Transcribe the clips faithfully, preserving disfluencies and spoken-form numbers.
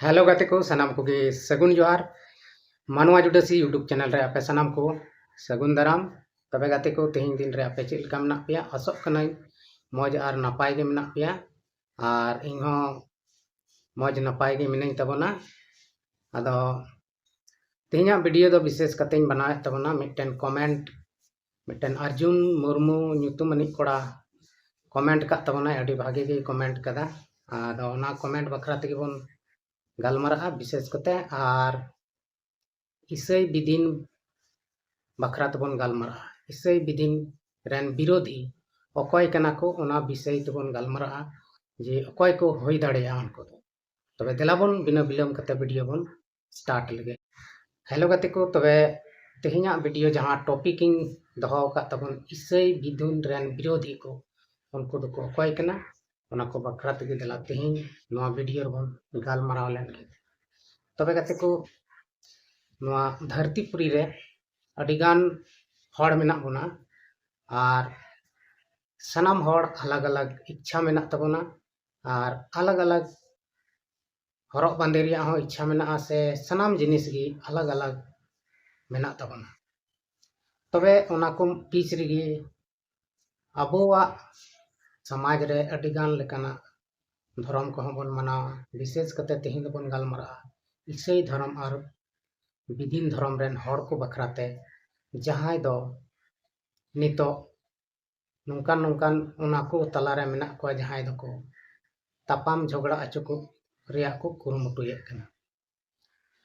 Hello ᱜᱟᱛᱮ ᱠᱚ, ᱥᱟᱱᱟᱢ ᱠᱚᱜᱮ ᱥᱟᱹᱜᱩᱱ ᱡᱚᱦᱟᱨ᱾ ᱢᱟᱱᱣᱟ ᱡᱩᱰᱟᱹᱥᱤ YouTube ᱪᱮᱱᱮᱞ ᱨᱮ ᱟᱯᱮ ᱥᱟᱱᱟᱢ ᱠᱚ ᱥᱟᱹᱜᱩᱱ ᱫᱟᱨᱟᱢ᱾ ᱛᱚᱵᱮ ᱜᱟᱛᱮ ᱠᱚ, ᱛᱮᱦᱮᱧ ᱫᱤᱱ ᱨᱮ ᱟᱯᱮ ᱪᱮᱫ ᱞᱮᱠᱟ ᱢᱮᱱᱟᱜ ᱯᱮᱭᱟ? ᱟᱥᱚᱜ ᱠᱟᱹᱱᱟᱹᱧ ᱢᱚᱡᱽ ᱟᱨ ᱱᱟᱯᱟᱭ ᱜᱮ ᱢᱮᱱᱟᱜ ᱯᱮᱭᱟ, ᱟᱨ ᱤᱧ ᱦᱚᱸ ᱢᱚᱡᱽ ᱱᱟᱯᱟᱭ ᱜᱮ ᱢᱤᱱᱟᱹᱧ ᱛᱟᱵᱚᱱᱟ᱾ ᱟᱫᱚ ᱛᱮᱦᱮᱧᱟᱜ ᱵᱷᱤᱰᱤᱭᱳ ᱫᱚ ᱵᱤᱥᱮᱥ ᱠᱟᱛᱮᱧ ᱵᱮᱱᱟᱣᱮᱫ ᱛᱟᱵᱚᱱᱟ ᱢᱤᱫᱴᱮᱱ ᱠᱚᱢᱮᱱᱴ, ᱢᱤᱫᱴᱮᱱ ᱟᱨᱡᱩᱱ ᱢᱩᱨᱢᱩ ᱧᱩᱛᱩᱢ ᱟᱹᱱᱤᱡ ᱠᱚᱲᱟ ᱠᱚᱢᱮᱱᱴ ᱠᱟᱫ ᱛᱟᱵᱚᱱᱟᱭ, ᱟᱹᱰᱤ ᱵᱷᱟᱜᱮ ᱜᱮᱭ ᱠᱚᱢᱮᱱᱴ ᱠᱟᱫᱟ᱾ ᱟᱫᱚ ᱚᱱᱟ ᱠᱚᱢᱮᱱᱴ ᱵᱟᱠᱷᱨᱟ ᱛᱮᱜᱮ ᱵᱚᱱ ᱜᱟᱞᱢᱟᱨᱟᱜᱼᱟ ᱵᱤᱥᱮᱥ ᱠᱟᱛᱮ, ᱟᱨ ᱤᱥᱟᱹᱭ ᱵᱤᱫᱤᱱ ᱵᱟᱠᱷᱨᱟ ᱛᱮᱵᱚᱱ ᱜᱟᱞᱢᱟᱨᱟᱜᱼᱟ᱾ ᱤᱥᱟᱹᱭ ᱵᱤᱫᱤᱱ ᱨᱮᱱ ᱵᱤᱨᱳᱫᱷᱤ ᱚᱠᱚᱭ ᱠᱟᱱᱟ ᱠᱚ, ᱚᱱᱟ ᱵᱤᱥᱚᱭ ᱛᱮᱵᱚᱱ ᱜᱟᱞᱢᱟᱨᱟᱜᱼᱟ ᱡᱮ ᱚᱠᱚᱭ ᱠᱚ ᱦᱩᱭ ᱫᱟᱲᱮᱭᱟᱜᱼᱟ ᱩᱱᱠᱩ ᱫᱚ᱾ ᱛᱚᱵᱮ ᱫᱮᱞᱟ ᱵᱚᱱ ᱵᱤᱱᱟᱹ ᱵᱤᱞᱚᱢ ᱠᱟᱛᱮ ᱵᱷᱤᱰᱤᱭᱳ ᱵᱚᱱ ᱥᱴᱟᱨᱴ ᱞᱮᱜᱮ᱾ ᱦᱮᱞᱳ ᱜᱟᱛᱮ ᱠᱚ, ᱛᱚᱵᱮ ᱛᱮᱦᱮᱧᱟᱜ ᱵᱷᱤᱰᱤᱭᱳ ᱡᱟᱦᱟᱸ ᱴᱚᱯᱤᱠ ᱤᱧ ᱫᱚᱦᱚ ᱟᱠᱟᱫ ᱛᱟᱵᱚᱱ, ᱤᱥᱟᱹᱭ ᱵᱤᱫᱩᱱ ᱨᱮᱱ ᱵᱤᱨᱳᱫᱷᱤ ᱠᱚ, ᱩᱱᱠᱩ ᱫᱚᱠᱚ ᱚᱠᱚᱭ ᱠᱟᱱᱟ, ᱚᱱᱟ ᱠᱚ ᱵᱟᱠᱷᱨᱟ ᱛᱮᱜᱮ ᱫᱮᱞᱟ ᱛᱮᱦᱮᱧ ᱱᱚᱣᱟ ᱵᱷᱤᱰᱤᱭᱳ ᱨᱮᱵᱚᱱ ᱜᱟᱞᱢᱟᱨᱟᱣ ᱞᱮᱱ ᱜᱮ᱾ ᱛᱚᱵᱮ ᱜᱟᱛᱮ ᱠᱚ, ᱱᱚᱣᱟ ᱫᱷᱟᱹᱨᱛᱤ ᱯᱩᱨᱤ ᱨᱮ ᱟᱹᱰᱤᱜᱟᱱ ᱦᱚᱲ ᱢᱮᱱᱟᱜ ᱵᱚᱱᱟ, ᱟᱨ ᱥᱟᱱᱟᱢ ᱦᱚᱲ ᱟᱞᱟᱜᱽ ᱟᱞᱟᱜᱽ ᱤᱪᱪᱷᱟ ᱢᱮᱱᱟᱜ ᱛᱟᱵᱚᱱᱟ, ᱟᱨ ᱟᱞᱟᱜᱽ ᱟᱞᱟᱜᱽ ᱦᱚᱨᱚᱜ ᱵᱟᱸᱫᱮ ᱨᱮᱭᱟᱜ ᱦᱚᱸ ᱤᱪᱪᱷᱟ ᱢᱮᱱᱟᱜᱼᱟ, ᱥᱮ ᱥᱟᱱᱟᱢ ᱡᱤᱱᱤᱥ ᱜᱮ ᱟᱞᱟᱜᱽ ᱟᱞᱟᱜᱽ ᱢᱮᱱᱟᱜ ᱛᱟᱵᱚᱱᱟ᱾ ᱛᱚᱵᱮ ᱚᱱᱟ ᱠᱚ ᱵᱤᱪ ᱨᱮᱜᱮ ᱟᱵᱚᱣᱟᱜ ᱥᱚᱢᱟᱡᱽ ᱨᱮ ᱟᱹᱰᱤᱜᱟᱱ ᱞᱮᱠᱟᱱᱟᱜ ᱫᱷᱚᱨᱚᱢ ᱠᱚᱦᱚᱸ ᱵᱚᱱ ᱢᱟᱱᱟᱣᱟ᱾ ᱵᱤᱥᱮᱥ ᱠᱟᱛᱮ ᱛᱮᱦᱮᱧ ᱫᱚᱵᱚᱱ ᱜᱟᱞᱢᱟᱨᱟᱜᱼᱟ ᱤᱥᱟᱹᱭ ᱫᱷᱚᱨᱚᱢ ᱟᱨ ᱵᱤᱫᱤᱱ ᱫᱷᱚᱨᱚᱢ ᱨᱮᱱ ᱦᱚᱲ ᱠᱚ ᱵᱟᱠᱷᱨᱟᱛᱮ, ᱡᱟᱦᱟᱸᱭ ᱫᱚ ᱱᱤᱛᱚᱜ ᱱᱚᱝᱠᱟᱱ ᱱᱚᱝᱠᱟᱱ ᱚᱱᱟ ᱠᱚ ᱛᱟᱞᱟᱨᱮ ᱢᱮᱱᱟᱜ ᱠᱚᱣᱟ, ᱡᱟᱦᱟᱸᱭ ᱫᱚᱠᱚ ᱛᱟᱯᱟᱢ ᱡᱷᱚᱜᱽᱲᱟ ᱦᱚᱪᱚ ᱠᱚ ᱨᱮᱭᱟᱜ ᱠᱚ ᱠᱩᱨᱩᱢᱩᱴᱩᱭᱮᱫ ᱠᱟᱱᱟ᱾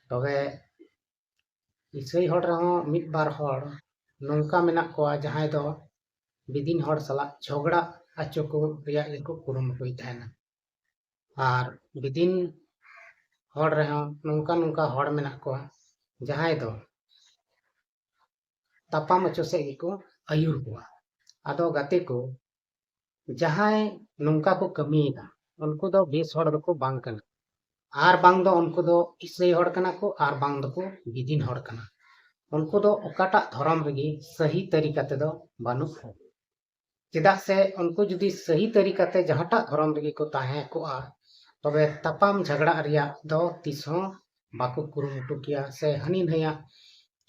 ᱛᱚᱵᱮ ᱤᱥᱟᱹᱭ ᱦᱚᱲ ᱨᱮᱦᱚᱸ ᱢᱤᱫ ᱵᱟᱨ ᱦᱚᱲ ᱱᱚᱝᱠᱟ ᱢᱮᱱᱟᱜ ᱠᱚᱣᱟ, ᱡᱟᱦᱟᱸᱭ ᱫᱚ ᱵᱤᱫᱤᱱ ᱦᱚᱲ ᱥᱟᱞᱟᱜ ᱡᱷᱚᱜᱽᱲᱟ ᱦᱚᱪᱚ ᱠᱚ ᱨᱮᱭᱟᱜ ᱜᱮᱠᱚ ᱠᱩᱨᱩᱢᱩᱴᱩᱭ ᱛᱟᱦᱮᱱᱟ᱾ ᱟᱨ ᱵᱤᱫᱤᱱ ᱦᱚᱲ ᱨᱮᱦᱚᱸ ᱱᱚᱝᱠᱟ ᱱᱚᱝᱠᱟ ᱦᱚᱲ ᱢᱮᱱᱟᱜ ᱠᱚᱣᱟ, ᱡᱟᱦᱟᱸᱭ ᱫᱚ ᱛᱟᱯᱟᱢ ᱦᱚᱪᱚ ᱥᱮᱫ ᱜᱮᱠᱚ ᱟᱹᱭᱩᱨ ᱠᱚᱣᱟ᱾ ᱟᱫᱚ ᱜᱟᱛᱮ ᱠᱚ, ᱡᱟᱦᱟᱸᱭ ᱱᱚᱝᱠᱟ ᱠᱚ ᱠᱟᱹᱢᱤᱭᱮᱫᱟ, ᱩᱱᱠᱩ ᱫᱚ ᱵᱮᱥ ᱦᱚᱲ ᱫᱚᱠᱚ ᱵᱟᱝ ᱠᱟᱱᱟ, ᱟᱨ ᱵᱟᱝ ᱫᱚ ᱩᱱᱠᱩ ᱫᱚ ᱤᱥᱟᱹᱭ ᱦᱚᱲ ᱠᱟᱱᱟ ᱠᱚ, ᱟᱨ ᱵᱟᱝ ᱫᱚᱠᱚ ᱵᱤᱫᱤᱱ ᱦᱚᱲ ᱠᱟᱱᱟ᱾ ᱩᱱᱠᱩ ᱫᱚ ᱚᱠᱟᱴᱟᱜ ᱫᱷᱚᱨᱚᱢ ᱨᱮᱜᱮ ᱥᱟᱹᱦᱤ ᱛᱟᱹᱨᱤᱠᱟ ᱛᱮᱫᱚ ᱵᱟᱹᱱᱩᱜ ᱠᱚᱣᱟ᱾ ᱪᱮᱫᱟᱜ ᱥᱮ ᱩᱱᱠᱩ ᱡᱩᱫᱤ ᱥᱟᱹᱦᱤ ᱛᱟᱹᱨᱤᱠᱟ ᱛᱮ ᱡᱟᱦᱟᱸᱴᱟᱜ ᱫᱷᱚᱨᱚᱢ ᱨᱮᱜᱮ ᱠᱚ ᱛᱟᱦᱮᱸ ᱠᱚᱜᱼᱟ, ᱛᱚᱵᱮ ᱛᱟᱯᱟᱢ ᱡᱷᱟᱜᱽᱲᱟᱜ ᱨᱮᱭᱟᱜ ᱫᱚ ᱛᱤᱥ ᱦᱚᱸ ᱵᱟᱠᱚ ᱠᱩᱨᱩᱢᱩᱴᱩ ᱠᱮᱭᱟ, ᱥᱮ ᱦᱟᱹᱱᱤ ᱱᱟᱹᱭᱟᱜ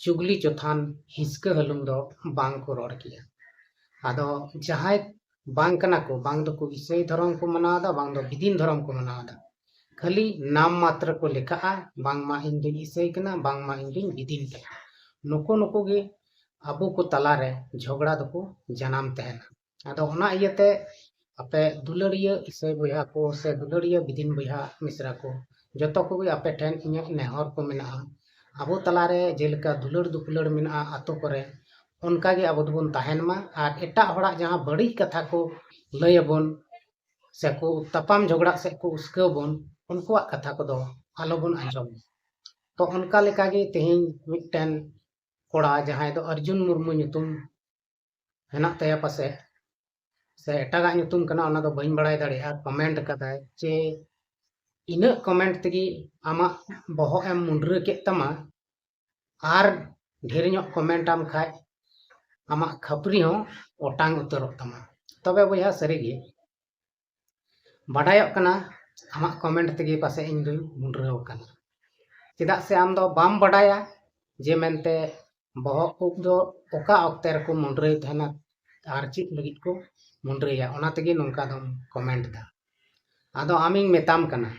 ᱪᱩᱜᱽᱞᱤ ᱪᱚᱛᱷᱟᱱ ᱦᱤᱥᱠᱟᱹ ᱦᱟᱹᱞᱩᱝ ᱫᱚ ᱵᱟᱝ ᱠᱚ ᱨᱚᱲ ᱠᱮᱭᱟ᱾ ᱟᱫᱚ ᱡᱟᱦᱟᱸᱭ ᱵᱟᱝ ᱠᱟᱱᱟ ᱠᱚ, ᱵᱟᱝ ᱫᱚᱠᱚ ᱤᱥᱟᱹᱭ ᱫᱷᱚᱨᱚᱢ ᱠᱚ ᱢᱟᱱᱟᱣ ᱮᱫᱟ, ᱵᱟᱝ ᱫᱚ ᱵᱤᱫᱤᱱ ᱫᱷᱚᱨᱚᱢ ᱠᱚ ᱢᱟᱱᱟᱣ ᱮᱫᱟ, ᱠᱷᱟᱹᱞᱤ ᱱᱟᱢ ᱢᱟᱛᱨᱚ ᱠᱚ ᱞᱮᱠᱷᱟᱜᱼᱟ, ᱵᱟᱝᱢᱟ ᱤᱧ ᱫᱩᱧ ᱤᱥᱟᱹᱭ ᱠᱟᱱᱟ, ᱵᱟᱝᱢᱟ ᱤᱧ ᱫᱩᱧ ᱵᱤᱫᱤᱱ ᱠᱟᱱᱟ᱾ ᱱᱩᱠᱩ ᱱᱩᱠᱩ ᱜᱮ ᱟᱵᱚ ᱠᱚ ᱛᱟᱞᱟᱨᱮ ᱡᱷᱚᱜᱽᱲᱟ ᱫᱚᱠᱚ ᱡᱟᱱᱟᱢ ᱛᱟᱦᱮᱱᱟ᱾ ᱟᱫᱚ ᱚᱱᱟ ᱤᱭᱟᱹᱛᱮ ᱟᱯᱮ ᱫᱩᱞᱟᱹᱲᱤᱭᱟᱹ ᱤᱥᱟᱹᱭ ᱵᱚᱭᱦᱟ ᱠᱚ ᱥᱮ ᱫᱩᱞᱟᱹᱲᱤᱭᱟᱹ ᱵᱤᱫᱤᱱ ᱵᱚᱭᱦᱟ ᱢᱤᱥᱨᱟ ᱠᱚ, ᱡᱚᱛᱚ ᱠᱚᱜᱮ ᱟᱯᱮ ᱴᱷᱮᱱ ᱤᱧᱟᱹᱜ ᱱᱮᱦᱚᱨ ᱠᱚ ᱢᱮᱱᱟᱜᱼᱟ, ᱟᱵᱚ ᱛᱟᱞᱟᱨᱮ ᱡᱮᱞᱮᱠᱟ ᱫᱩᱞᱟᱹᱲ ᱫᱩᱯᱞᱟᱹᱲ ᱢᱮᱱᱟᱜᱼᱟ ᱟᱛᱳ ᱠᱚᱨᱮ, ᱚᱱᱠᱟ ᱜᱮ ᱟᱵᱚ ᱫᱚᱵᱚᱱ ᱛᱟᱦᱮᱱ ᱢᱟ᱾ ᱟᱨ ᱮᱴᱟᱜ ᱦᱚᱲᱟᱜ ᱡᱟᱦᱟᱸ ᱵᱟᱹᱲᱤᱡ ᱠᱟᱛᱷᱟ ᱠᱚ ᱞᱟᱹᱭ ᱟᱵᱚᱱ ᱥᱮ ᱠᱚ ᱛᱟᱯᱟᱢ ᱡᱷᱚᱜᱽᱲᱟᱜ ᱥᱮᱫ ᱠᱚ ᱩᱥᱠᱟᱹᱣ ᱵᱚᱱ, ᱩᱱᱠᱩᱣᱟᱜ ᱠᱟᱛᱷᱟ ᱠᱚᱫᱚ ᱟᱞᱚᱵᱚᱱ ᱟᱸᱡᱚᱢ᱾ ᱛᱚ ᱚᱱᱠᱟ ᱞᱮᱠᱟᱜᱮ ᱛᱮᱦᱮᱧ ᱢᱤᱫᱴᱮᱱ ᱠᱚᱲᱟ ᱡᱟᱦᱟᱸᱭ ᱫᱚ ᱚᱨᱡᱩᱱ ᱢᱩᱨᱢᱩ ᱧᱩᱛᱩᱢ ᱦᱮᱱᱟᱜ ᱛᱟᱭᱟ ᱯᱟᱥᱮ, ᱥᱮ ᱮᱴᱟᱜᱟᱜ ᱧᱩᱛᱩᱢ ᱠᱟᱱᱟ, ᱚᱱᱟ ᱫᱚ ᱵᱟᱹᱧ ᱵᱟᱲᱟᱭ ᱫᱟᱲᱮᱭᱟᱜᱼᱟ, ᱠᱚᱢᱮᱱᱴ ᱠᱟᱫᱟᱭ ᱡᱮ ᱤᱱᱟᱹᱜ ᱠᱚᱢᱮᱱᱴ ᱛᱮᱜᱮ ᱟᱢᱟᱜ ᱵᱚᱦᱚᱜ ᱮᱢ ᱢᱩᱰᱨᱟᱹ ᱠᱮᱫ ᱛᱟᱢᱟ, ᱟᱨ ᱰᱷᱮᱨ ᱧᱚᱜ ᱠᱚᱢᱮᱱᱴ ᱟᱢ ᱠᱷᱟᱡ ᱟᱢᱟᱜ ᱠᱷᱟᱹᱯᱨᱤ ᱦᱚᱸ ᱚᱴᱟᱝ ᱩᱛᱟᱹᱨᱚᱜ ᱛᱟᱢᱟ᱾ ᱛᱚᱵᱮ ᱵᱚᱭᱦᱟ, ᱥᱟᱹᱨᱤᱜᱮ ᱵᱟᱰᱟᱭᱚᱜ ᱠᱟᱱᱟ, ᱟᱢᱟᱜ ᱠᱚᱢᱮᱱᱴ ᱛᱮᱜᱮ ᱯᱟᱥᱮᱡ ᱤᱧ ᱫᱩᱧ ᱢᱩᱰᱨᱟᱹᱣ ᱟᱠᱟᱱᱟ᱾ ᱪᱮᱫᱟᱜ ᱥᱮ ᱟᱢ ᱫᱚ ᱵᱟᱢ ᱵᱟᱰᱟᱭᱟ ᱡᱮ ᱢᱮᱱᱛᱮ ᱵᱚᱦᱚᱜ ᱩᱵ ᱫᱚ ᱚᱠᱟ ᱚᱠᱛᱮ ᱨᱮᱠᱚ ᱢᱩᱰᱨᱟᱹᱭ ᱛᱟᱦᱮᱱᱟ ᱟᱨ ᱪᱮᱫ ᱞᱟᱹᱜᱤᱫ ᱠᱚ ᱢᱩᱰᱨᱟᱹᱭᱟ, ᱚᱱᱟ ᱛᱮᱜᱮ ᱱᱚᱝᱠᱟ ᱫᱚᱢ ᱠᱚᱢᱮᱱᱴ ᱮᱫᱟ᱾ ᱟᱫᱚ ᱟᱢᱤᱧ ᱢᱮᱛᱟᱢ ᱠᱟᱱᱟ,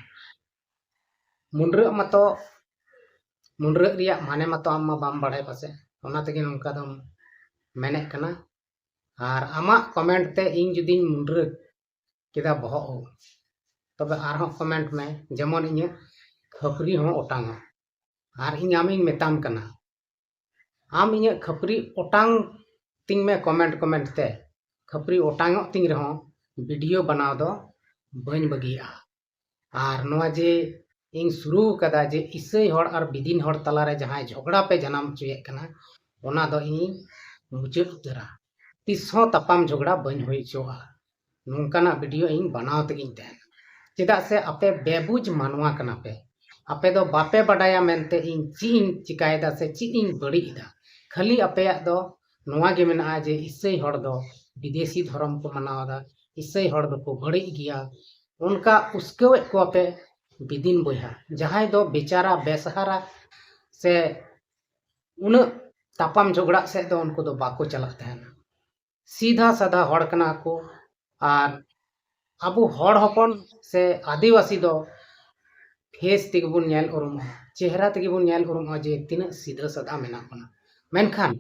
ᱢᱩᱰᱨᱟᱹᱜ ᱢᱟᱛᱚ, ᱢᱩᱰᱨᱟᱹᱜ ᱨᱮᱭᱟᱜ ᱢᱟᱱᱮ ᱢᱟᱛᱚ ᱟᱢ ᱢᱟ ᱵᱟᱢ ᱵᱟᱲᱟᱭ ᱯᱟᱥᱮᱡ, ᱚᱱᱟ ᱛᱮᱜᱮ ᱱᱚᱝᱠᱟ ᱫᱚᱢ ᱢᱮᱱᱮᱫ ᱠᱟᱱᱟ᱾ ᱟᱨ ᱟᱢᱟᱜ ᱠᱚᱢᱮᱱᱴ ᱛᱮ ᱤᱧ ᱡᱩᱫᱤᱧ ᱢᱩᱰᱨᱟᱹ ᱠᱮᱫᱟ ᱵᱚᱦᱚᱜ ᱩᱵ, ᱛᱚᱵᱮ ᱟᱨᱦᱚᱸ ᱠᱚᱢᱮᱱᱴ ᱢᱮ, ᱡᱮᱢᱚᱱ ᱤᱧᱟᱹᱜ ᱠᱷᱟᱹᱯᱨᱤ ᱦᱚᱸ ᱚᱴᱟᱝᱚᱜ᱾ ᱟᱨ ᱤᱧ ᱟᱢᱤᱧ ᱢᱮᱛᱟᱢ ᱠᱟᱱᱟ, ᱟᱢ ᱤᱧᱟᱹᱜ ᱠᱷᱟᱹᱯᱨᱤ ᱚᱴᱟᱝ ᱛᱤᱧ ᱢᱮ ᱠᱚᱢᱮᱱᱴ ᱠᱚᱢᱮᱱᱴ ᱛᱮ, ᱠᱷᱟᱹᱯᱨᱤ ᱚᱴᱟᱝᱚᱜ ᱛᱤᱧ ᱨᱮᱦᱚᱸ ᱵᱷᱤᱰᱤᱭᱳ ᱵᱟᱱᱟᱣ ᱫᱚ ᱵᱟᱹᱧ ᱵᱟᱹᱜᱤᱭᱟᱜᱼᱟ᱾ ᱟᱨ ᱱᱚᱣᱟ ᱡᱮ ᱤᱧ ᱥᱩᱨᱩ ᱠᱟᱫᱟ ᱡᱮ ᱤᱥᱟᱹᱭ ᱦᱚᱲ ᱟᱨ ᱵᱤᱫᱤᱱ ᱦᱚᱲ ᱛᱟᱞᱟᱨᱮ ᱡᱟᱦᱟᱸᱭ ᱡᱷᱚᱜᱽᱲᱟ ᱯᱮ ᱡᱟᱱᱟᱢ ᱦᱚᱪᱚᱭᱮᱫ ᱠᱟᱱᱟ, ᱚᱱᱟ ᱫᱚ ᱤᱧᱤᱧ ᱢᱩᱪᱟᱹᱫ ᱩᱛᱟᱹᱨᱟ᱾ ᱛᱤᱥ ᱦᱚᱸ ᱛᱟᱯᱟᱢ ᱡᱷᱚᱜᱽᱲᱟ ᱵᱟᱹᱧ ᱦᱩᱭ ᱦᱚᱪᱚᱣᱟᱜᱼᱟ᱾ ᱱᱚᱝᱠᱟᱱᱟᱜ ᱵᱷᱤᱰᱤᱭᱳ ᱤᱧ ᱵᱟᱱᱟᱣ ᱛᱮᱜᱤᱧ ᱛᱟᱦᱮᱱᱟ᱾ ᱪᱮᱫᱟᱜ ᱥᱮ ᱟᱯᱮ ᱵᱮᱵᱩᱡᱽ ᱢᱟᱱᱣᱟ ᱠᱟᱱᱟ ᱯᱮ᱾ ᱟᱯᱮ ᱫᱚ ᱵᱟᱯᱮ ᱵᱟᱰᱟᱭᱟ ᱢᱮᱱᱛᱮ ᱤᱧ ᱪᱮᱫ ᱤᱧ ᱪᱤᱠᱟᱭᱮᱫᱟ ᱥᱮ ᱪᱮᱫ ᱤᱧ ᱵᱟᱹᱲᱤᱡ ᱮᱫᱟ᱾ ᱠᱷᱟᱹᱞᱤ ᱟᱯᱮᱭᱟᱜ ᱫᱚ ᱱᱚᱣᱟ ᱜᱮ ᱢᱮᱱᱟᱜᱼᱟ ᱡᱮ ᱤᱥᱟᱹᱭ ᱦᱚᱲ ᱫᱚ ᱵᱤᱫᱮᱥᱤ ᱫᱷᱚᱨᱚᱢ ᱠᱚ ᱢᱟᱱᱟᱣ ᱮᱫᱟ, ᱤᱥᱟᱹᱭ ᱦᱚᱲ ᱫᱚᱠᱚ ᱵᱟᱹᱲᱤᱡ ᱜᱮᱭᱟ, ᱚᱱᱠᱟ ᱩᱥᱠᱟᱹᱣᱮᱫ ᱠᱚᱣᱟ ᱯᱮ ᱵᱤᱫᱤᱱ ᱵᱚᱭᱦᱟ, ᱡᱟᱦᱟᱸᱭ ᱫᱚ ᱵᱮᱪᱟᱨᱟ ᱵᱮᱥᱦᱟᱨᱟ ᱥᱮ ᱩᱱᱟᱹᱜ ᱛᱟᱯᱟᱢ ᱡᱷᱚᱜᱽᱲᱟᱜ ᱥᱮᱫ ᱫᱚ ᱩᱱᱠᱩ ᱫᱚ ᱵᱟᱠᱚ ᱪᱟᱞᱟᱜ ᱛᱟᱦᱮᱱᱟ᱾ ᱥᱤᱫᱷᱟ ᱥᱟᱫᱷᱟ ᱦᱚᱲ ᱠᱟᱱᱟ ᱠᱚ᱾ ᱟᱨ ᱟᱵᱚ ᱦᱚᱲ ᱦᱚᱯᱚᱱ ᱥᱮ ᱟᱹᱫᱤᱵᱟᱹᱥᱤ ᱫᱚ ᱯᱷᱮᱥ ᱛᱮᱜᱮ ᱵᱚᱱ ᱧᱮᱞ ᱩᱨᱩᱢᱚᱜᱼᱟ, ᱪᱮᱦᱨᱟ ᱛᱮᱜᱮ ᱵᱚᱱ ᱧᱮᱞ ᱩᱨᱩᱢᱚᱜᱼᱟ ᱡᱮ ᱛᱤᱱᱟᱹᱜ ᱥᱤᱫᱷᱟᱹ ᱥᱟᱫᱷᱟ ᱢᱮᱱᱟᱜ ᱵᱚᱱᱟ᱾ ᱢᱮᱱᱠᱷᱟᱱ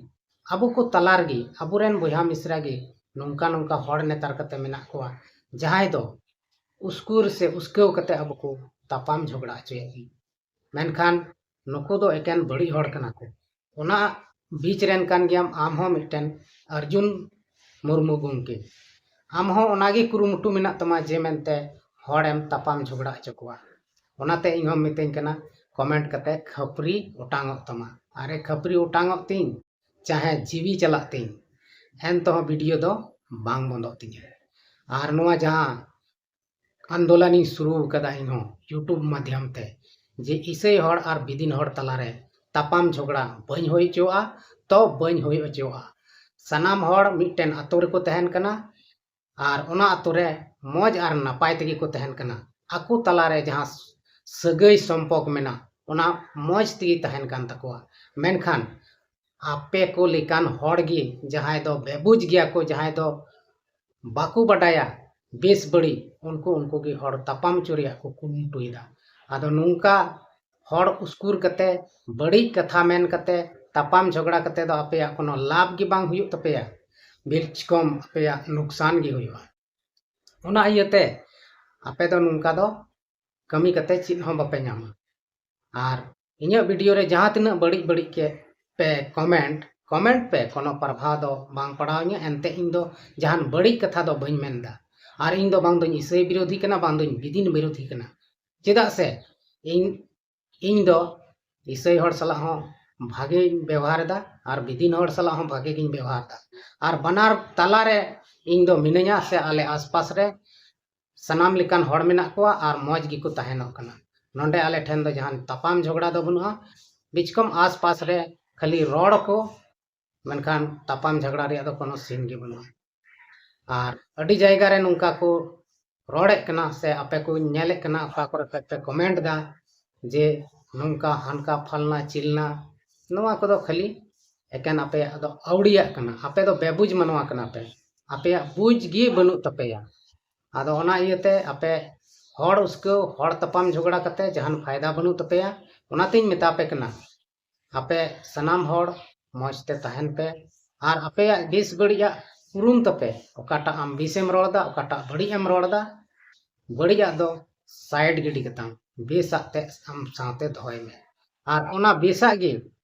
ᱟᱵᱚ ᱠᱚ ᱛᱟᱞᱟ ᱨᱮᱜᱮ ᱟᱵᱚᱨᱮᱱ ᱵᱚᱭᱦᱟ ᱢᱤᱥᱨᱟ ᱜᱮ ᱱᱚᱝᱠᱟ ᱱᱚᱝᱠᱟ ᱦᱚᱲ ᱱᱮᱛᱟᱨ ᱠᱟᱛᱮ ᱢᱮᱱᱟᱜ ᱠᱚᱣᱟ, ᱡᱟᱦᱟᱸᱭ ᱫᱚ ᱩᱥᱠᱩᱨ ᱥᱮ ᱩᱥᱠᱟᱹᱣ ᱠᱟᱛᱮ ᱟᱵᱚ ᱠᱚ ᱛᱟᱯᱟᱢ ᱡᱷᱚᱜᱽᱲᱟ ᱦᱚᱪᱚᱭᱮᱫ ᱵᱚᱱᱟ᱾ ᱢᱮᱱᱠᱷᱟᱱ ᱱᱩᱠᱩ ᱫᱚ ᱮᱠᱮᱱ ᱵᱟᱹᱲᱤᱡ ᱦᱚᱲ ᱠᱟᱱᱟ ᱠᱚ᱾ ᱚᱱᱟ ᱵᱤᱪ ᱨᱮᱱ ᱠᱟᱱ ᱜᱮᱭᱟᱢ ᱟᱢ ᱦᱚᱸ ᱢᱤᱫᱴᱮᱱ ᱚᱨᱡᱩᱱ ᱢᱩᱨᱢᱩ ᱜᱚᱢᱠᱮ᱾ ᱟᱢ ᱦᱚᱸ ᱚᱱᱟᱜᱮ ᱠᱩᱨᱩᱢᱩᱴᱩ ᱢᱮᱱᱟᱜ ᱛᱟᱢᱟ ᱡᱮ ᱢᱮᱱᱛᱮ ᱦᱚᱲᱮᱢ ᱛᱟᱯᱟᱢ ᱡᱷᱚᱜᱽᱲᱟ ᱦᱚᱪᱚ ᱠᱚᱣᱟ᱾ ᱚᱱᱟᱛᱮ ᱤᱧ ᱦᱚᱸ ᱢᱤᱛᱟᱹᱧ ᱠᱟᱱᱟ, ᱠᱚᱢᱮᱱᱴ ᱠᱟᱛᱮ ᱠᱷᱟᱹᱯᱨᱤ ᱚᱴᱟᱝᱚᱜ ᱛᱟᱢᱟ᱾ ᱟᱨᱮ ᱠᱷᱟᱹᱯᱨᱤ ᱚᱴᱟᱝᱚᱜ ᱛᱤᱧ, ᱪᱟᱦᱮ ᱡᱤᱣᱤ ᱪᱟᱞᱟᱜ ᱛᱤᱧ, ᱮᱱ ᱛᱮᱦᱚᱸ ᱵᱷᱤᱰᱤᱭᱳ ᱫᱚ ᱵᱟᱝ ᱵᱚᱱᱫᱚᱜ ᱛᱤᱧᱟᱹ᱾ ᱟᱨ ᱱᱚᱣᱟ ᱡᱟᱦᱟᱸ ᱟᱱᱫᱳᱞᱚᱱᱤᱧ ᱥᱩᱨᱩ ᱟᱠᱟᱫᱟ ᱤᱧᱦᱚᱸ YouTube ᱢᱟᱫᱽᱫᱷᱚᱢ ᱛᱮ, ᱡᱮ ᱤᱥᱟᱹᱭ ᱦᱚᱲ ᱟᱨ ᱵᱤᱫᱤᱱ ᱦᱚᱲ ᱛᱟᱞᱟᱨᱮ ᱛᱟᱯᱟᱢ ᱡᱷᱚᱜᱽᱲᱟ ᱵᱟᱹᱧ ᱦᱩᱭ ᱦᱚᱪᱚᱣᱟᱜᱼᱟ, ᱛᱚ ᱵᱟᱹᱧ ᱦᱩᱭ ᱦᱚᱪᱚᱣᱟᱜᱼᱟ᱾ ᱥᱟᱱᱟᱢ ᱦᱚᱲ ᱢᱤᱫᱴᱮᱱ ᱟᱛᱳ ᱨᱮᱠᱚ ᱛᱟᱦᱮᱱ ᱠᱟᱱᱟ ᱟᱨ ᱚᱱᱟ ᱟᱛᱳ ᱨᱮ ᱢᱚᱡᱽ ᱟᱨ ᱱᱟᱯᱟᱭ ᱛᱮᱜᱮ ᱠᱚ ᱛᱟᱦᱮᱱ ᱠᱟᱱᱟ᱾ ᱟᱠᱚ ᱛᱟᱞᱟᱨᱮ ᱡᱟᱦᱟᱸ ᱥᱟᱹᱜᱟᱹᱭ ᱥᱚᱢᱯᱚᱨᱠ ᱢᱮᱱᱟᱜ, ᱚᱱᱟ ᱢᱚᱡᱽ ᱛᱮᱜᱮ ᱛᱟᱦᱮᱱ ᱠᱟᱱ ᱛᱟᱠᱚᱣᱟ᱾ ᱢᱮᱱᱠᱷᱟᱱ ᱟᱯᱮ ᱠᱚ ᱞᱮᱠᱟᱱ ᱦᱚᱲ ᱜᱮ, ᱡᱟᱦᱟᱸᱭ ᱫᱚ ᱵᱮᱵᱩᱡᱽ ᱜᱮᱭᱟ ᱠᱚ, ᱡᱟᱦᱟᱸᱭ ᱫᱚ ᱵᱟᱠᱚ ᱵᱟᱰᱟᱭᱟ ᱵᱮᱥ ᱵᱟᱹᱲᱤᱡ, ᱩᱱᱠᱩ ᱩᱱᱠᱩ ᱜᱮ ᱦᱚᱲ ᱛᱟᱯᱟᱢ ᱦᱚᱪᱚ ᱨᱮᱭᱟᱜ ᱠᱚ ᱠᱩᱨᱩᱢᱩᱴᱩᱭᱮᱫᱟ᱾ ᱟᱫᱚ ᱱᱚᱝᱠᱟ ᱦᱚᱲ ᱩᱥᱠᱩᱨ ᱠᱟᱛᱮ, ᱵᱟᱹᱲᱤᱡ ᱠᱟᱛᱷᱟ ᱢᱮᱱ ᱠᱟᱛᱮ, ᱛᱟᱯᱟᱢ ᱡᱷᱚᱜᱽᱲᱟ ᱠᱟᱛᱮ ᱫᱚ ᱟᱯᱮᱭᱟᱜ ᱠᱳᱱᱳ ᱞᱟᱵᱷ ᱜᱮ ᱵᱟᱝ ᱦᱩᱭᱩᱜ ᱛᱟᱯᱮᱭᱟ, ᱵᱤᱞᱪᱠᱚᱢ ᱟᱯᱮᱭᱟᱜ ᱱᱩᱠᱥᱟᱱ ᱜᱮ ᱦᱩᱭᱩᱜᱼᱟ᱾ ᱚᱱᱟ ᱤᱭᱟᱹᱛᱮ ᱟᱯᱮ ᱫᱚ ᱱᱚᱝᱠᱟ ᱫᱚ ᱠᱟᱹᱢᱤ ᱠᱟᱛᱮ ᱪᱮᱫ ᱦᱚᱸ ᱵᱟᱯᱮ ᱧᱟᱢᱟ᱾ ᱟᱨ ᱤᱧᱟᱹᱜ ᱵᱷᱤᱰᱤᱭᱳ ᱨᱮ ᱡᱟᱦᱟᱸ ᱛᱤᱱᱟᱹᱜ ᱵᱟᱹᱲᱤᱡ ᱵᱟᱹᱲᱤᱡ ᱠᱮ ᱯᱮ ᱠᱚᱢᱮᱱᱴ, ᱠᱚᱢᱮᱱᱴ ᱯᱮ, ᱠᱳᱱᱳ ᱯᱨᱚᱵᱷᱟᱣ ᱫᱚ ᱵᱟᱝ ᱯᱟᱲᱟᱣ ᱤᱧᱟᱹ᱾ ᱮᱱᱛᱮ ᱤᱧ ᱫᱚ ᱡᱟᱦᱟᱱ ᱵᱟᱹᱲᱤᱡ ᱠᱟᱛᱷᱟ ᱫᱚ ᱵᱟᱹᱧ ᱢᱮᱱᱫᱟ᱾ ᱟᱨ ᱤᱧ ᱫᱚ ᱵᱟᱝ ᱫᱚᱧ ᱤᱥᱟᱹᱭ ᱵᱤᱨᱳᱫᱷᱤ ᱠᱟᱱᱟ, ᱵᱟᱝ ᱫᱚᱧ ᱵᱤᱫᱤᱱ ᱵᱤᱨᱳᱫᱷᱤ ᱠᱟᱱᱟ᱾ ᱪᱮᱫᱟᱜ ᱥᱮ ᱤᱧ, ᱤᱧ ᱫᱚ ᱤᱥᱟᱹᱭ ᱦᱚᱲ ᱥᱟᱞᱟᱜ ᱦᱚᱸ ᱵᱷᱟᱜᱮᱧ ᱵᱮᱣᱦᱟᱨ ᱮᱫᱟ ᱟᱨ ᱵᱤᱫᱤᱱ ᱦᱚᱲ ᱥᱟᱞᱟᱜ ᱦᱚᱸ ᱵᱷᱟᱜᱮ ᱜᱤᱧ ᱵᱮᱣᱦᱟᱨ ᱮᱫᱟ᱾ ᱟᱨ ᱵᱟᱱᱟᱨ ᱛᱟᱞᱟᱨᱮ ᱤᱧ ᱫᱚ ᱢᱤᱱᱟᱹᱧᱟ ᱥᱮ ᱟᱞᱮ ᱟᱥᱯᱟᱥ ᱨᱮ ᱥᱟᱱᱟᱢ ᱞᱮᱠᱟᱱ ᱦᱚᱲ ᱢᱮᱱᱟᱜ ᱠᱚᱣᱟ ᱟᱨ ᱢᱚᱡᱽ ᱜᱮᱠᱚ ᱛᱟᱦᱮᱱᱚᱜ ᱠᱟᱱᱟ᱾ ᱱᱚᱰᱮ ᱟᱞᱮ ᱴᱷᱮᱱ ᱫᱚ ᱡᱟᱦᱟᱱ ᱛᱟᱯᱟᱢ ᱡᱷᱚᱜᱽᱲᱟ ᱫᱚ ᱵᱟᱹᱱᱩᱜᱼᱟ᱾ ᱵᱤᱪᱠᱚᱢ ᱟᱥᱯᱟᱥ ᱨᱮ ᱠᱷᱟᱹᱞᱤ ᱨᱚᱲ ᱠᱚ, ᱢᱮᱱᱠᱷᱟᱱ ᱛᱟᱯᱟᱢ ᱡᱷᱚᱜᱽᱲᱟ ᱨᱮᱭᱟᱜ ᱫᱚ ᱠᱳᱱᱳ ᱥᱤᱱ ᱜᱮ ᱵᱟᱹᱱᱩᱜᱼᱟ᱾ ᱟᱨ ᱟᱹᱰᱤ ᱡᱟᱭᱜᱟ ᱨᱮ ᱱᱚᱝᱠᱟ ᱠᱚ ᱨᱚᱲᱮᱫ ᱠᱟᱱᱟ ᱥᱮ ᱟᱯᱮ ᱠᱚᱧ ᱧᱮᱞᱮᱫ ᱠᱟᱱᱟ, ᱚᱠᱟ ᱠᱚᱨᱮ ᱠᱷᱚᱡ ᱯᱮ ᱠᱚᱢᱮᱱᱴ ᱫᱟ ᱡᱮ ᱱᱚᱝᱠᱟ ᱦᱟᱱᱠᱟ ᱯᱷᱟᱞᱱᱟ ᱪᱤᱞᱱᱟ, ᱱᱚᱣᱟ ᱠᱚᱫᱚ ᱠᱷᱟᱹᱞᱤ ᱮᱠᱮᱱ ᱟᱯᱮᱭᱟᱜ ᱫᱚ ᱟᱹᱣᱲᱤᱭᱟᱜ ᱠᱟᱱᱟ᱾ ᱟᱯᱮ ᱫᱚ ᱵᱮᱵᱩᱡᱽ ᱢᱟᱱᱣᱟ ᱠᱟᱱᱟ ᱯᱮ, ᱟᱯᱮᱭᱟᱜ ᱵᱩᱡᱽ ᱜᱮ ᱵᱟᱹᱱᱩᱜ ᱛᱟᱯᱮᱭᱟ᱾ ᱟᱫᱚ ᱚᱱᱟ ᱤᱭᱟᱹᱛᱮ ᱟᱯᱮ ᱦᱚᱲ ᱩᱥᱠᱟᱹᱣ, ᱦᱚᱲ ᱛᱟᱯᱟᱢ ᱡᱷᱚᱜᱽᱲᱟ ᱠᱟᱛᱮ ᱡᱟᱦᱟᱱ ᱯᱷᱟᱭᱫᱟ ᱵᱟᱹᱱᱩᱜ ᱛᱟᱯᱮᱭᱟ᱾ ᱚᱱᱟᱛᱤᱧ ᱢᱮᱛᱟ ᱯᱮ ᱠᱟᱱᱟ, ᱟᱯᱮ ᱥᱟᱱᱟᱢ ᱦᱚᱲ ᱢᱚᱡᱽ ᱛᱮ ᱛᱟᱦᱮᱱ ᱯᱮ᱾ ᱟᱨ ᱟᱯᱮᱭᱟᱜ ᱵᱮᱥ ᱵᱟᱹᱲᱤᱡᱟᱜ ᱩᱨᱩᱢ ᱛᱟᱯᱮ, ᱚᱠᱟᱴᱟᱜ ᱟᱢ ᱵᱮᱥᱮᱢ ᱨᱚᱲ ᱮᱫᱟ, ᱚᱠᱟᱴᱟᱜ ᱵᱟᱹᱲᱤᱡ ᱮᱢ ᱨᱚᱲ ᱮᱫᱟ᱾ ᱵᱟᱹᱲᱤᱡᱟᱜ ᱫᱚ ᱥᱟᱭᱤᱰ ᱜᱤᱰᱤ ᱠᱟᱛᱟᱢ, ᱵᱮᱥᱟᱜ ᱛᱮ ᱟᱢ ᱥᱟᱶᱛᱮ ᱫᱚᱦᱚᱭ ᱢᱮ᱾ ᱟᱨ ᱚᱱᱟ ᱵᱮᱥᱟᱜ ᱜᱮ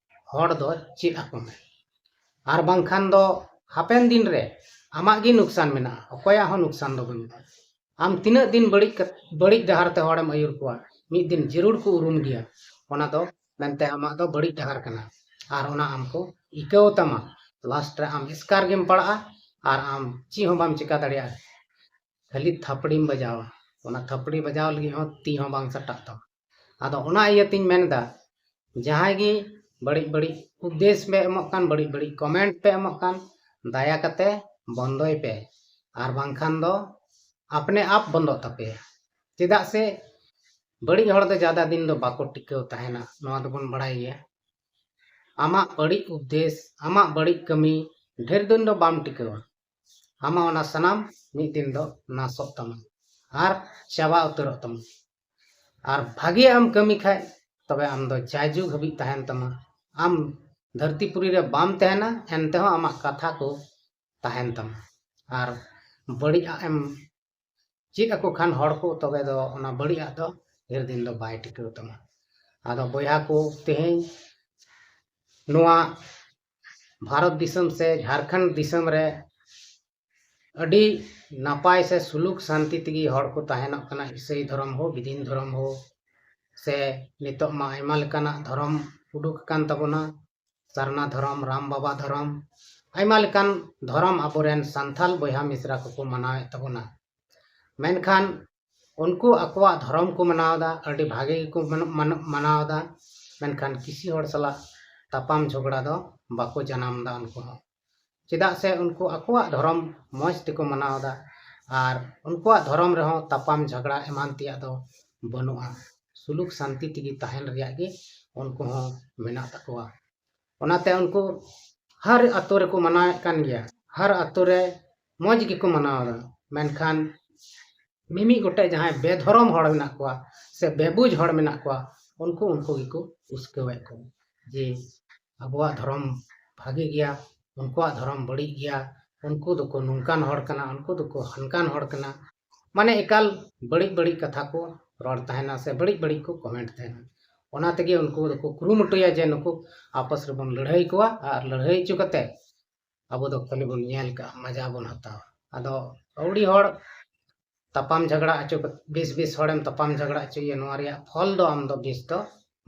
ᱦᱚᱲ ᱫᱚ ᱪᱮᱫ ᱟᱠᱚ ᱢᱮ᱾ ᱟᱨ ᱵᱟᱝᱠᱷᱟᱱ ᱫᱚ ᱦᱟᱯᱮᱱ ᱫᱤᱱ ᱨᱮ ᱟᱢᱟᱜ ᱜᱮ ᱱᱩᱠᱥᱟᱱ ᱢᱮᱱᱟᱜᱼᱟ, ᱚᱠᱚᱭᱟᱜ ᱦᱚᱸ ᱱᱩᱠᱥᱟᱱ ᱫᱚ ᱵᱟᱹᱱᱩᱜᱼᱟ᱾ ᱟᱢ ᱛᱤᱱᱟᱹᱜ ᱫᱤᱱ ᱵᱟᱹᱲᱤᱡ ᱠᱟᱛ-, ᱵᱟᱹᱲᱤᱡ ᱰᱟᱦᱟᱨ ᱛᱮ ᱦᱚᱲᱮᱢ ᱟᱹᱭᱩᱨ ᱠᱚᱣᱟ, ᱢᱤᱫ ᱫᱤᱱ ᱡᱟᱹᱨᱩᱲ ᱠᱚ ᱩᱨᱩᱢ ᱜᱮᱭᱟ᱾ ᱚᱱᱟ ᱫᱚ ᱢᱮᱱᱛᱮ ᱟᱢᱟᱜ ᱫᱚ ᱵᱟᱹᱲᱤᱡ ᱰᱟᱦᱟᱨ ᱠᱟᱱᱟ᱾ ᱟᱨ ᱚᱱᱟ ᱟᱢ ᱠᱚ ᱤᱠᱟᱹᱣ ᱛᱟᱢᱟ᱾ ᱞᱟᱥᱴ ᱨᱮ ᱟᱢ ᱮᱥᱠᱟᱨ ᱜᱮᱢ ᱯᱟᱲᱟᱜᱼᱟ ᱟᱨ ᱟᱢ ᱪᱮᱫ ᱦᱚᱸ ᱵᱟᱢ ᱪᱮᱠᱟ ᱫᱟᱲᱮᱭᱟᱜᱼᱟ᱾ ᱠᱷᱟᱹᱞᱤ ᱛᱷᱟᱯᱲᱤᱢ ᱵᱟᱡᱟᱣᱟ᱾ ᱚᱱᱟ ᱛᱷᱟᱯᱲᱤ ᱵᱟᱡᱟᱣ ᱞᱟᱹᱜᱤᱫ ᱦᱚᱸ ᱛᱤ ᱦᱚᱸ ᱵᱟᱝ ᱥᱟᱴᱟᱜ ᱛᱟᱢᱟ᱾ ᱟᱫᱚ ᱚᱱᱟ ᱤᱭᱟᱹᱛᱤᱧ ᱢᱮᱱᱫᱟ, ᱡᱟᱦᱟᱸᱭ ᱜᱮ ᱵᱟᱹᱲᱤᱡ ᱵᱟᱹᱲᱤᱡ ᱩᱯᱫᱮᱥ ᱯᱮ ᱮᱢᱚᱜ ᱠᱟᱱ, ᱵᱟᱹᱲᱤᱡ ᱵᱟᱹᱲᱤᱡ ᱠᱚᱢᱮᱱᱴ ᱯᱮ ᱮᱢᱚᱜ ᱠᱟᱱ, ᱫᱟᱭᱟ ᱠᱟᱛᱮ ᱵᱚᱱᱫᱚᱭ ᱯᱮ᱾ ᱟᱨ ᱵᱟᱝᱠᱷᱟᱱ ᱫᱚ ᱟᱯᱱᱮ ᱟᱯ ᱵᱚᱱᱫᱚᱜ ᱛᱟᱯᱮᱭᱟ᱾ ᱪᱮᱫᱟᱜ ᱥᱮ ᱵᱟᱹᱲᱤᱡ ᱦᱚᱲ ᱫᱚ ᱡᱟᱫᱟ ᱫᱤᱱ ᱫᱚ ᱵᱟᱠᱚ ᱴᱤᱠᱟᱹᱣ ᱛᱟᱦᱮᱱᱟ, ᱱᱚᱣᱟ ᱫᱚᱵᱚᱱ ᱵᱟᱲᱟᱭ ᱜᱮᱭᱟ᱾ ᱟᱢᱟᱜ ᱵᱟᱹᱲᱤᱡ ᱩᱯᱫᱮᱥ, ᱟᱢᱟᱜ ᱵᱟᱹᱲᱤᱡ ᱠᱟᱹᱢᱤ ᱰᱷᱮᱨ ᱫᱤᱱ ᱫᱚ ᱵᱟᱢ ᱴᱤᱠᱟᱹᱣᱟ᱾ ᱟᱢᱟᱜ ᱚᱱᱟ ᱥᱟᱱᱟᱢ ᱢᱤᱫ ᱫᱤᱱ ᱫᱚ ᱱᱟᱥᱚᱜ ᱛᱟᱢᱟ᱾ ᱟᱨ ᱪᱟᱵᱟ ᱩᱛᱟᱹᱨᱚᱜ ᱛᱟᱢᱟ᱾ ᱟᱨ ᱵᱷᱟᱜᱮᱭᱟᱜ ᱮᱢ ᱠᱟᱹᱢᱤ ᱠᱷᱟᱡ, ᱛᱚᱵᱮ ᱟᱢ ᱫᱚ ᱡᱟᱭᱡᱩᱜᱽ ᱦᱟᱹᱵᱤᱡ ᱛᱟᱦᱮᱱ ᱛᱟᱢᱟ᱾ ᱟᱢ ᱫᱷᱟᱹᱨᱛᱤ ᱯᱩᱨᱤ ᱨᱮ ᱵᱟᱢ ᱛᱟᱦᱮᱱᱟ, ᱮᱱᱛᱮᱦᱚᱸ ᱟᱢᱟᱜ ᱠᱟᱛᱷᱟ ᱠᱚ ᱛᱟᱦᱮᱱ ᱛᱟᱢᱟ᱾ ᱟᱨ ᱵᱟᱹᱲᱤᱡᱟᱜ ᱮᱢ ᱪᱮᱫ ᱟᱠᱚ ᱠᱷᱟᱱ ᱦᱚᱲ ᱠᱚ, ᱛᱚᱵᱮ ᱫᱚ ᱚᱱᱟ ᱵᱟᱹᱲᱤᱡᱟᱜ ᱫᱚ ᱰᱷᱮᱨ ᱫᱤᱱ ᱫᱚ ᱵᱟᱭ ᱴᱤᱠᱟᱹᱣ ᱛᱟᱢᱟ᱾ ᱟᱫᱚ ᱵᱚᱭᱦᱟ ᱠᱚ, ᱛᱮᱦᱮᱧ ᱱᱚᱣᱟ ᱵᱷᱟᱨᱚᱛ ᱫᱤᱥᱚᱢ ᱥᱮ ᱡᱷᱟᱲᱠᱷᱚᱸᱰ ᱫᱤᱥᱚᱢ ᱨᱮ ᱟᱹᱰᱤ ᱱᱟᱯᱟᱭ ᱥᱮ ᱥᱩᱞᱩᱠ ᱥᱟᱱᱛᱤ ᱛᱮᱜᱮ ᱦᱚᱲ ᱠᱚ ᱛᱟᱦᱮᱱᱚᱜ ᱠᱟᱱᱟ, ᱤᱥᱟᱹᱭ ᱫᱷᱚᱨᱚᱢ ᱦᱳ, ᱵᱤᱫᱤᱱ ᱫᱷᱚᱨᱚᱢ ᱦᱳ, ᱥᱮ ᱱᱤᱛᱚᱜ ᱢᱟ ᱟᱭᱢᱟ ᱞᱮᱠᱟᱱᱟᱜ ᱫᱷᱚᱨᱚᱢ ᱩᱰᱩᱠ ᱟᱠᱟᱱ ᱛᱟᱵᱚᱱᱟ, ᱥᱟᱨᱱᱟ ᱫᱷᱚᱨᱚᱢ, ᱨᱟᱢ ᱵᱟᱵᱟ ᱫᱷᱚᱨᱚᱢ, ᱟᱭᱢᱟ ᱞᱮᱠᱟᱱ ᱫᱷᱚᱨᱚᱢ ᱟᱵᱚᱨᱮᱱ ᱥᱟᱱᱛᱟᱞ ᱵᱚᱭᱦᱟ ᱢᱤᱥᱨᱟ ᱠᱚᱠᱚ ᱢᱟᱱᱟᱣᱮᱫ ᱛᱟᱵᱚᱱᱟ᱾ ᱢᱮᱱᱠᱷᱟᱱ ᱩᱱᱠᱩ ᱟᱠᱚᱣᱟᱜ ᱫᱷᱚᱨᱚᱢ ᱠᱚ ᱢᱟᱱᱟᱣ ᱮᱫᱟ, ᱟᱹᱰᱤ ᱵᱷᱟᱜᱮ ᱜᱮᱠᱚ ᱢᱟᱱ-, ᱢᱟᱱ-, ᱢᱟᱱᱟᱣ ᱮᱫᱟ᱾ ᱢᱮᱱᱠᱷᱟᱱ ᱠᱤᱥᱤ ᱦᱚᱲ ᱥᱟᱞᱟᱜ ᱛᱟᱯᱟᱢ ᱡᱷᱚᱜᱽᱲᱟ ᱫᱚ ᱵᱟᱠᱚ ᱡᱟᱱᱟᱢ ᱮᱫᱟ ᱩᱱᱠᱩ ᱦᱚᱸ᱾ ᱪᱮᱫᱟᱜ ᱥᱮ ᱩᱱᱠᱩ ᱟᱠᱚᱣᱟᱜ ᱫᱷᱚᱨᱚᱢ ᱢᱚᱡᱽ ᱛᱮᱠᱚ ᱢᱟᱱᱟᱣ ᱮᱫᱟ᱾ ᱟᱨ ᱩᱱᱠᱩᱣᱟᱜ ᱫᱷᱚᱨᱚᱢ ᱨᱮᱦᱚᱸ ᱛᱟᱯᱟᱢ ᱡᱷᱟᱜᱽᱲᱟ ᱮᱢᱟᱱ ᱛᱮᱭᱟᱜ ᱫᱚ ᱵᱟᱹᱱᱩᱜᱼᱟ᱾ ᱥᱩᱞᱩᱠ ᱥᱟᱱᱛᱤ ᱛᱮᱜᱮ ᱛᱟᱦᱮᱱ ᱨᱮᱭᱟᱜ ᱜᱮ ᱩᱱᱠᱩ ᱦᱚᱸ ᱢᱮᱱᱟᱜ ᱛᱟᱠᱚᱣᱟ᱾ ᱚᱱᱟᱛᱮ ᱩᱱᱠᱩ ᱦᱟᱨ ᱟᱛᱳ ᱨᱮᱠᱚ ᱢᱟᱱᱟᱣᱮᱫ ᱠᱟᱱ ᱜᱮᱭᱟ, ᱦᱟᱨ ᱟᱛᱳ ᱨᱮ ᱢᱚᱡᱽ ᱜᱮᱠᱚ ᱢᱟᱱᱟᱣ ᱮᱫᱟ᱾ ᱢᱮᱱᱠᱷᱟᱱ ᱢᱤᱢᱤᱫ ᱜᱚᱴᱮᱡ ᱡᱟᱦᱟᱸᱭ ᱵᱮᱫᱷᱚᱨᱚᱢ ᱦᱚᱲ ᱢᱮᱱᱟᱜ ᱠᱚᱣᱟ ᱥᱮ ᱵᱮᱵᱩᱡᱽ ᱦᱚᱲ ᱢᱮᱱᱟᱜ ᱠᱚᱣᱟ, ᱩᱱᱠᱩ ᱩᱱᱠᱩ ᱜᱮᱠᱚ ᱩᱥᱠᱟᱹᱣᱮᱫ ᱠᱚᱣᱟ ᱡᱮ ᱟᱵᱚᱣᱟᱜ ᱫᱷᱚᱨᱚᱢ ᱵᱷᱟᱜᱮ ᱜᱮᱭᱟ, ᱩᱱᱠᱩᱣᱟᱜ ᱫᱷᱚᱨᱚᱢ ᱵᱟᱹᱲᱤᱡ ᱜᱮᱭᱟ, ᱩᱱᱠᱩ ᱫᱚᱠᱚ ᱱᱚᱝᱠᱟᱱ ᱦᱚᱲ ᱠᱟᱱᱟ, ᱩᱱᱠᱩ ᱫᱚᱠᱚ ᱦᱟᱱᱠᱟᱱ ᱦᱚᱲ ᱠᱟᱱᱟ᱾ ᱢᱟᱱᱮ ᱮᱠᱟᱞ ᱵᱟᱹᱲᱤᱡ ᱵᱟᱹᱲᱤᱡ ᱠᱟᱛᱷᱟ ᱠᱚ ᱨᱚᱲ ᱛᱟᱦᱮᱱᱟ ᱥᱮ ᱵᱟᱹᱲᱤᱡ ᱵᱟᱹᱲᱤᱡ ᱠᱚ ᱠᱚᱢᱮᱱᱴ ᱛᱟᱦᱮᱱᱟ᱾ ᱚᱱᱟ ᱛᱮᱜᱮ ᱩᱱᱠᱩ ᱫᱚᱠᱚ ᱠᱩᱨᱩᱢᱩᱴᱩᱭᱟ ᱡᱮ ᱱᱩᱠᱩ ᱟᱯᱚᱥ ᱨᱮᱵᱚᱱ ᱞᱟᱹᱲᱦᱟᱹᱭ ᱠᱚᱣᱟ ᱟᱨ ᱞᱟᱹᱲᱦᱟᱹᱭ ᱦᱚᱪᱚ ᱠᱟᱛᱮ ᱟᱵᱚ ᱫᱚ ᱠᱷᱟᱹᱞᱤ ᱵᱚᱱ ᱧᱮᱞ ᱠᱟᱜᱼᱟ, ᱢᱟᱡᱟ ᱵᱚᱱ ᱦᱟᱛᱟᱣᱟ᱾ ᱟᱫᱚ ᱟᱹᱣᱲᱤ ᱦᱚᱲ ᱛᱟᱯᱟᱢ ᱡᱷᱟᱜᱽᱲᱟ ᱦᱚᱪᱚ ᱠᱟᱛᱮ, ᱵᱮᱥ ᱵᱮᱥ ᱦᱚᱲᱮᱢ ᱛᱟᱯᱟᱢ ᱡᱷᱟᱜᱽᱲᱟ ᱦᱚᱪᱚᱭᱮᱭᱟ, ᱱᱚᱣᱟ ᱨᱮᱭᱟᱜ ᱯᱷᱚᱞ ᱫᱚ ᱟᱢ ᱫᱚ ᱵᱮᱥ ᱫᱚ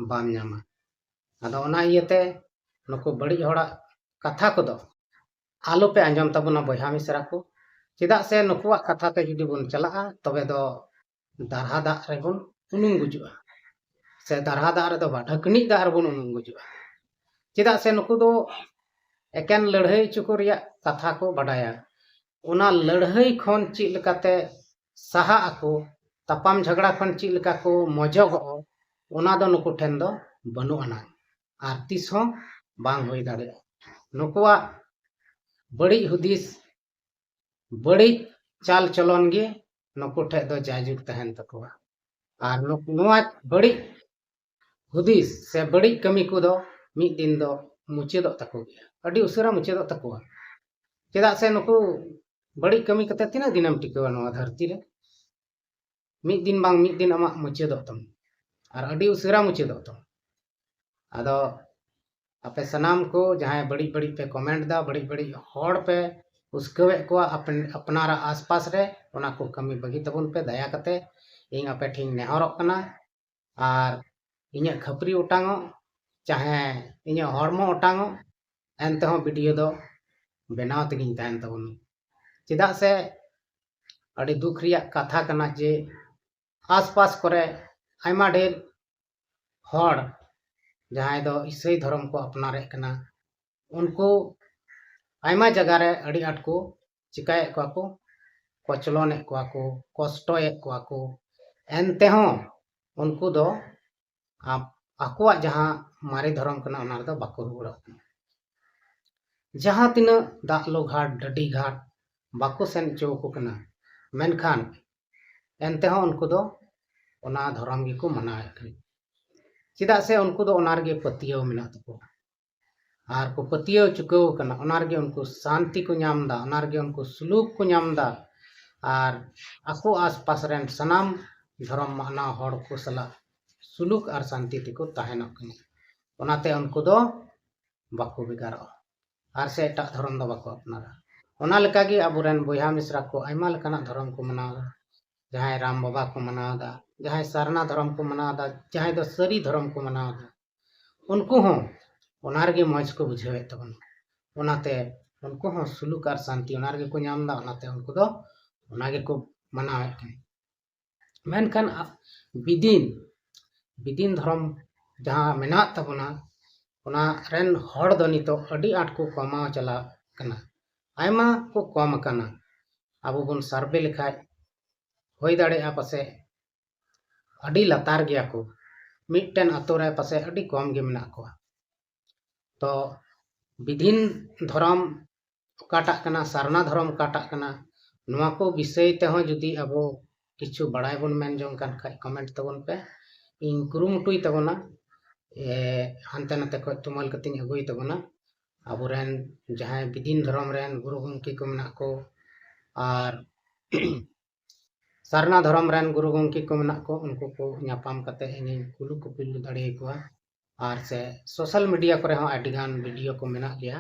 ᱵᱟᱢ ᱧᱟᱢᱟ᱾ ᱟᱫᱚ ᱚᱱᱟ ᱤᱭᱟᱹᱛᱮ ᱱᱩᱠᱩ ᱵᱟᱹᱲᱤᱡ ᱦᱚᱲᱟᱜ ᱠᱟᱛᱷᱟ ᱠᱚᱫᱚ ᱟᱞᱚᱯᱮ ᱟᱸᱡᱚᱢ ᱛᱟᱵᱚᱱᱟ ᱵᱚᱭᱦᱟ ᱢᱤᱥᱨᱟ ᱠᱚ, ᱪᱮᱫᱟᱜ ᱥᱮ ᱱᱩᱠᱩᱣᱟᱜ ᱠᱟᱛᱷᱟ ᱛᱮ ᱡᱩᱫᱤ ᱵᱚᱱ ᱪᱟᱞᱟᱜᱼᱟ ᱛᱚᱵᱮ ᱫᱚ ᱫᱟᱨᱦᱟ ᱫᱟᱜ ᱨᱮᱵᱚᱱ ᱩᱱᱩᱢ ᱜᱩᱡᱩᱜᱼᱟ, ᱥᱮ ᱫᱟᱨᱦᱟ ᱫᱟᱜ ᱨᱮᱫᱚ ᱵᱟᱝ, ᱰᱷᱟᱹᱠᱱᱤᱡ ᱫᱟᱜ ᱨᱮᱵᱚᱱ ᱩᱱᱩᱢ ᱜᱩᱡᱩᱜᱼᱟ᱾ ᱪᱮᱫᱟᱜ ᱥᱮ ᱱᱩᱠᱩ ᱫᱚ ᱮᱠᱮᱱ ᱞᱟᱹᱲᱦᱟᱹᱭ ᱦᱚᱪᱚ ᱠᱚ ᱨᱮᱭᱟᱜ ᱠᱟᱛᱷᱟ ᱠᱚ ᱵᱟᱰᱟᱭᱟ᱾ ᱚᱱᱟ ᱞᱟᱹᱲᱦᱟᱹᱭ ᱠᱷᱚᱱ ᱪᱮᱫ ᱞᱮᱠᱟᱛᱮ ᱥᱟᱦᱟᱜ ᱟᱠᱚ, ᱛᱟᱯᱟᱢ ᱡᱷᱟᱜᱽᱲᱟ ᱠᱷᱚᱱ ᱪᱮᱫ ᱞᱮᱠᱟ ᱠᱚ ᱢᱚᱡᱚᱜᱚᱜᱼᱟ, ᱚᱱᱟ ᱫᱚ ᱱᱩᱠᱩ ᱴᱷᱮᱱ ᱫᱚ ᱵᱟᱹᱱᱩᱜ ᱟᱱᱟ ᱟᱨ ᱛᱤᱥ ᱦᱚᱸ ᱵᱟᱝ ᱦᱩᱭ ᱫᱟᱲᱮᱭᱟᱜᱼᱟ᱾ ᱱᱩᱠᱩᱣᱟᱜ ᱵᱟᱹᱲᱤᱡ ᱦᱩᱫᱤᱥ, ᱵᱟᱹᱲᱤᱡ ᱪᱟᱞ ᱪᱚᱞᱚᱱ ᱜᱮ ᱱᱩᱠᱩ ᱴᱷᱮᱱ ᱫᱚ ᱡᱟᱭᱡᱩᱜᱽ ᱛᱟᱦᱮᱱ ᱛᱟᱠᱚᱣᱟ᱾ ᱟᱨ ᱱᱩᱠ-, ᱱᱚᱣᱟ ᱵᱟᱹᱲᱤᱡ ᱦᱩᱫᱤᱥ ᱥᱮ ᱵᱟᱹᱲᱤᱡ ᱠᱟᱹᱢᱤ ᱠᱚᱫᱚ ᱢᱤᱫ ᱫᱤᱱ ᱫᱚ ᱢᱩᱪᱟᱹᱫᱚᱜ ᱛᱟᱠᱚ ᱜᱮᱭᱟ, ᱟᱹᱰᱤ ᱩᱥᱟᱹᱨᱟ ᱢᱩᱪᱟᱹᱫᱚᱜ ᱛᱟᱠᱚᱣᱟ᱾ ᱪᱮᱫᱟᱜ ᱥᱮ ᱱᱩᱠᱩ ᱵᱟᱹᱲᱤᱡ ᱠᱟᱹᱢᱤ ᱠᱟᱛᱮ ᱛᱤᱱᱟᱹᱜ ᱫᱤᱱᱮᱢ ᱴᱤᱠᱟᱹᱣᱟ ᱱᱚᱣᱟ ᱫᱷᱟᱹᱨᱛᱤ ᱨᱮ? ᱢᱤᱫ ᱫᱤᱱ ᱵᱟᱝ ᱢᱤᱫ ᱫᱤᱱ ᱟᱢᱟᱜ ᱢᱩᱪᱟᱹᱫᱚᱜ ᱛᱟᱢᱟ, ᱟᱨ ᱟᱹᱰᱤ ᱩᱥᱟᱹᱨᱟ ᱢᱩᱪᱟᱹᱫᱚᱜ ᱛᱟᱢᱟ᱾ ᱟᱫᱚ ᱟᱯᱮ ᱥᱟᱱᱟᱢ ᱠᱚ ᱡᱟᱦᱟᱸᱭ ᱵᱟᱹᱲᱤᱡ ᱵᱟᱹᱲᱤᱡ ᱯᱮ ᱠᱚᱢᱮᱱᱴ ᱫᱟ, ᱵᱟᱹᱲᱤᱡ ᱵᱟᱹᱲᱤᱡ ᱦᱚᱲ ᱯᱮ ᱩᱥᱠᱟᱹᱣᱮᱫ ᱠᱚᱣᱟ ᱟᱯᱱ-, ᱟᱯᱱᱟᱨᱟᱜ ᱟᱥᱯᱟᱥ ᱨᱮ, ᱚᱱᱟ ᱠᱚ ᱠᱟᱹᱢᱤ ᱵᱟᱹᱜᱤ ᱛᱟᱵᱚᱱ ᱯᱮ ᱫᱟᱭᱟ ᱠᱟᱛᱮ᱾ ᱤᱧ ᱟᱯᱮ ᱴᱷᱮᱱ ᱱᱮᱦᱚᱨᱚᱜ ᱠᱟᱱᱟ, ᱟᱨ ᱤᱧᱟᱹᱜ ᱠᱷᱟᱹᱯᱟᱹᱨᱤ ᱚᱴᱟᱝᱚᱜ, ᱪᱟᱦᱮ ᱤᱧᱟᱹᱜ ᱦᱚᱲᱢᱚ ᱚᱴᱟᱝᱚᱜ, ᱮᱱᱛᱮᱦᱚᱸ ᱵᱷᱤᱰᱤᱭᱳ ᱫᱚ ᱵᱮᱱᱟᱣ ᱛᱮᱜᱤᱧ ᱛᱟᱦᱮᱱ ᱛᱟᱵᱚᱱᱟ᱾ ᱪᱮᱫᱟᱜ ᱥᱮ ᱟᱹᱰᱤ ᱫᱩᱠ ᱨᱮᱭᱟᱜ ᱠᱟᱛᱷᱟ ᱠᱟᱱᱟ ᱡᱮ ᱟᱥᱯᱟᱥ ᱠᱚᱨᱮ ᱟᱭᱢᱟ ᱰᱷᱮᱨ ᱦᱚᱲ ᱡᱟᱦᱟᱸᱭ ᱫᱚ ᱤᱥᱟᱹᱭ ᱫᱷᱚᱨᱚᱢ ᱠᱚ ᱟᱯᱱᱟᱨᱮᱫ ᱠᱟᱱᱟ, ᱩᱱᱠᱩ ᱟᱭᱢᱟ ᱡᱟᱭᱜᱟ ᱨᱮ ᱟᱹᱰᱤ ᱟᱸᱴ ᱠᱚ ᱪᱤᱠᱟᱹᱭᱮᱫ ᱠᱚᱣᱟ ᱠᱚ, ᱠᱚᱪᱞᱚᱱᱮᱫ ᱠᱚᱣᱟ ᱠᱚ, ᱠᱚᱥᱴᱚᱭᱮᱫ ᱠᱚᱣᱟ ᱠᱚ, ᱮᱱᱛᱮᱦᱚᱸ ᱩᱱᱠᱩ ᱫᱚ ᱟᱠᱚᱣᱟᱜ ᱡᱟᱦᱟᱸ ᱢᱟᱨᱮ ᱫᱷᱚᱨᱚᱢ ᱠᱟᱱᱟ, ᱚᱱᱟ ᱨᱮᱫᱚ ᱵᱟᱠᱚ ᱨᱩᱣᱟᱹᱲᱚᱜ ᱠᱟᱱᱟ᱾ ᱡᱟᱦᱟᱸ ᱛᱤᱱᱟᱹᱜ ᱫᱟᱜ ᱞᱩ ᱜᱷᱟᱴ, ᱰᱟᱹᱰᱤ ᱜᱷᱟᱴ ᱵᱟᱠᱚ ᱥᱮᱱ ᱦᱚᱪᱚ ᱟᱠᱚ ᱠᱟᱱᱟ, ᱢᱮᱱᱠᱷᱟᱱ ᱮᱱᱛᱮᱦᱚᱸ ᱩᱱᱠᱩ ᱫᱚ ᱚᱱᱟ ᱫᱷᱚᱨᱚᱢ ᱜᱮᱠᱚ ᱢᱟᱱᱟᱣᱮᱫ ᱠᱟᱱᱟ᱾ ᱪᱮᱫᱟᱜ ᱥᱮ ᱩᱱᱠᱩ ᱫᱚ ᱚᱱᱟ ᱨᱮᱜᱮ ᱯᱟᱹᱛᱭᱟᱹᱣ ᱢᱮᱱᱟᱜ ᱛᱟᱠᱚᱣᱟ᱾ ᱟᱨ ᱠᱚ ᱯᱟᱹᱛᱭᱟᱹᱣ ᱪᱩᱠᱟᱹᱣ ᱟᱠᱟᱱᱟ, ᱚᱱᱟ ᱨᱮᱜᱮ ᱩᱱᱠᱩ ᱥᱟᱱᱛᱤ ᱠᱚ ᱧᱟᱢ ᱮᱫᱟ, ᱚᱱᱟ ᱨᱮᱜᱮ ᱩᱱᱠᱩ ᱥᱩᱞᱩᱠ ᱠᱚ ᱧᱟᱢ ᱮᱫᱟ᱾ ᱟᱨ ᱟᱠᱚ ᱟᱥᱯᱟᱥ ᱨᱮᱱ ᱥᱟᱱᱟᱢ ᱫᱷᱚᱨᱚᱢ ᱢᱟᱱᱟᱣ ᱦᱚᱲ ᱠᱚ ᱥᱟᱞᱟᱜ ᱥᱩᱞᱩᱠ ᱟᱨ ᱥᱟᱱᱛᱤ ᱛᱮᱠᱚ ᱛᱟᱦᱮᱱᱚᱜ ᱠᱟᱱᱟ᱾ ᱚᱱᱟᱛᱮ ᱩᱱᱠᱩ ᱫᱚ ᱵᱟᱠᱚ ᱵᱷᱮᱜᱟᱨᱚᱜᱼᱟ ᱟᱨ ᱥᱮ ᱮᱴᱟᱜ ᱫᱷᱚᱨᱚᱢ ᱫᱚ ᱵᱟᱠᱚ ᱟᱯᱱᱟᱨᱟ᱾ ᱚᱱᱟ ᱞᱮᱠᱟᱜᱮ ᱟᱵᱚᱨᱮᱱ ᱵᱚᱭᱦᱟ ᱢᱤᱥᱨᱟ ᱠᱚ ᱟᱭᱢᱟ ᱞᱮᱠᱟᱱᱟᱜ ᱫᱷᱚᱨᱚᱢ ᱠᱚ ᱢᱟᱱᱟᱣᱫᱟ᱾ ᱡᱟᱦᱟᱸᱭ ᱨᱟᱢ ᱵᱟᱵᱟ ᱠᱚ ᱢᱟᱱᱟᱣᱫᱟ, ᱡᱟᱦᱟᱸᱭ ᱥᱟᱨᱱᱟ ᱫᱷᱚᱨᱚᱢ ᱠᱚ ᱢᱟᱱᱟᱣᱫᱟ, ᱡᱟᱦᱟᱸᱭ ᱫᱚ ᱥᱟᱹᱨᱤ ᱫᱷᱚᱨᱚᱢ ᱠᱚ ᱢᱟᱱᱟᱣᱫᱟ, ᱩᱱᱠᱩ ᱦᱚᱸ ᱚᱱᱟ ᱨᱮᱜᱮ ᱢᱚᱡᱽ ᱠᱚ ᱵᱩᱡᱷᱟᱹᱣᱮᱫ ᱛᱟᱵᱚᱱᱟ᱾ ᱚᱱᱟᱛᱮ ᱩᱱᱠᱩ ᱦᱚᱸ ᱥᱩᱞᱩᱠ ᱟᱨ ᱥᱟᱱᱛᱤ ᱚᱱᱟ ᱨᱮᱜᱮ ᱠᱚ ᱧᱟᱢᱫᱟ᱾ ᱚᱱᱟᱛᱮ ᱩᱱᱠᱩ ᱫᱚ ᱚᱱᱟ ᱜᱮᱠᱚ ᱢᱟᱱᱟᱣᱮᱫ ᱠᱟᱱᱟ᱾ ᱢᱮᱱᱠᱷᱟᱱ ᱟ-, ᱵᱤᱫᱤᱱ, ᱵᱤᱫᱤᱱ ᱫᱷᱚᱨᱚᱢ ᱡᱟᱦᱟᱸ ᱢᱮᱱᱟᱜ ᱛᱟᱵᱚᱱᱟ, ᱚᱱᱟ ᱨᱮᱱ ᱦᱚᱲ ᱫᱚ ᱱᱤᱛᱚᱜ ᱟᱹᱰᱤ ᱟᱸᱴ ᱠᱚ ᱠᱚᱢᱟᱣ ᱪᱟᱞᱟᱜ ᱠᱟᱱᱟ᱾ ᱟᱭᱢᱟ ᱠᱚ ᱠᱚᱢ ᱟᱠᱟᱱᱟ᱾ ᱟᱵᱚ ᱵᱚᱱ survey ᱞᱮᱠᱷᱟᱡ ᱦᱩᱭ ᱫᱟᱲᱮᱭᱟᱜᱼᱟ ᱯᱟᱥᱮᱡ ᱟᱹᱰᱤ ᱞᱟᱛᱟᱨ ᱜᱮᱭᱟ ᱠᱚ᱾ ᱢᱤᱫᱴᱮᱱ ᱟᱛᱳ ᱨᱮ ᱯᱟᱥᱮᱡ ᱟᱹᱰᱤ ᱠᱚᱢ ᱜᱮ ᱢᱮᱱᱟᱜ ᱠᱚᱣᱟ᱾ ᱛᱚ ᱵᱤᱫᱤᱱ ᱫᱷᱚᱨᱚᱢ ᱚᱠᱟᱴᱟᱜ ᱠᱟᱱᱟ, ᱥᱟᱨᱱᱟ ᱫᱷᱚᱨᱚᱢ ᱚᱠᱟᱴᱟᱜ ᱠᱟᱱᱟ, ᱱᱚᱣᱟ ᱠᱚ ᱵᱤᱥᱚᱭ ᱛᱮᱦᱚᱸ ᱡᱩᱫᱤ ᱟᱵᱚ ᱠᱤᱪᱷᱩ ᱵᱟᱲᱟᱭ ᱵᱚᱱ ᱢᱮᱱ ᱡᱚᱝ ᱠᱟᱱ ᱠᱷᱟᱡ comment ᱛᱟᱵᱚᱱ ᱯᱮ᱾ ᱤᱧ ᱠᱩᱨᱩᱢᱩᱴᱩᱭ ᱛᱟᱵᱚᱱᱟ, ᱮ, ᱦᱟᱱᱛᱮ ᱱᱟᱛᱮ ᱠᱷᱚᱡ ᱛᱩᱢᱟᱹᱞ ᱠᱟᱛᱮᱧ ᱟᱹᱜᱩᱭ ᱛᱟᱵᱚᱱᱟ᱾ ᱟᱵᱚᱨᱮᱱ ᱡᱟᱦᱟᱸᱭ ᱵᱤᱫᱤᱱ ᱫᱷᱚᱨᱚᱢ ᱨᱮᱱ ᱜᱩᱨᱩ ᱜᱚᱢᱠᱮ ᱠᱚ ᱢᱮᱱᱟᱜ ᱠᱚ ᱟᱨ ᱥᱟᱨᱱᱟ ᱫᱷᱚᱨᱚᱢ ᱨᱮᱱ ᱜᱩᱨᱩ ᱜᱚᱢᱠᱮ ᱠᱚ ᱢᱮᱱᱟᱜ ᱠᱚ, ᱩᱱᱠᱩ ᱠᱚ ᱧᱟᱯᱟᱢ ᱠᱟᱛᱮ ᱤᱧᱤᱧ ᱠᱩᱞᱤ ᱠᱩᱯᱞᱤ ᱫᱟᱲᱮᱭᱟᱠᱚᱣᱟ᱾ ᱟᱨ ᱥᱮ social media ᱠᱚᱨᱮ ᱦᱚᱸ ᱟᱹᱰᱤᱜᱟᱱ video ᱠᱚ ᱢᱮᱱᱟᱜ ᱜᱮᱭᱟ,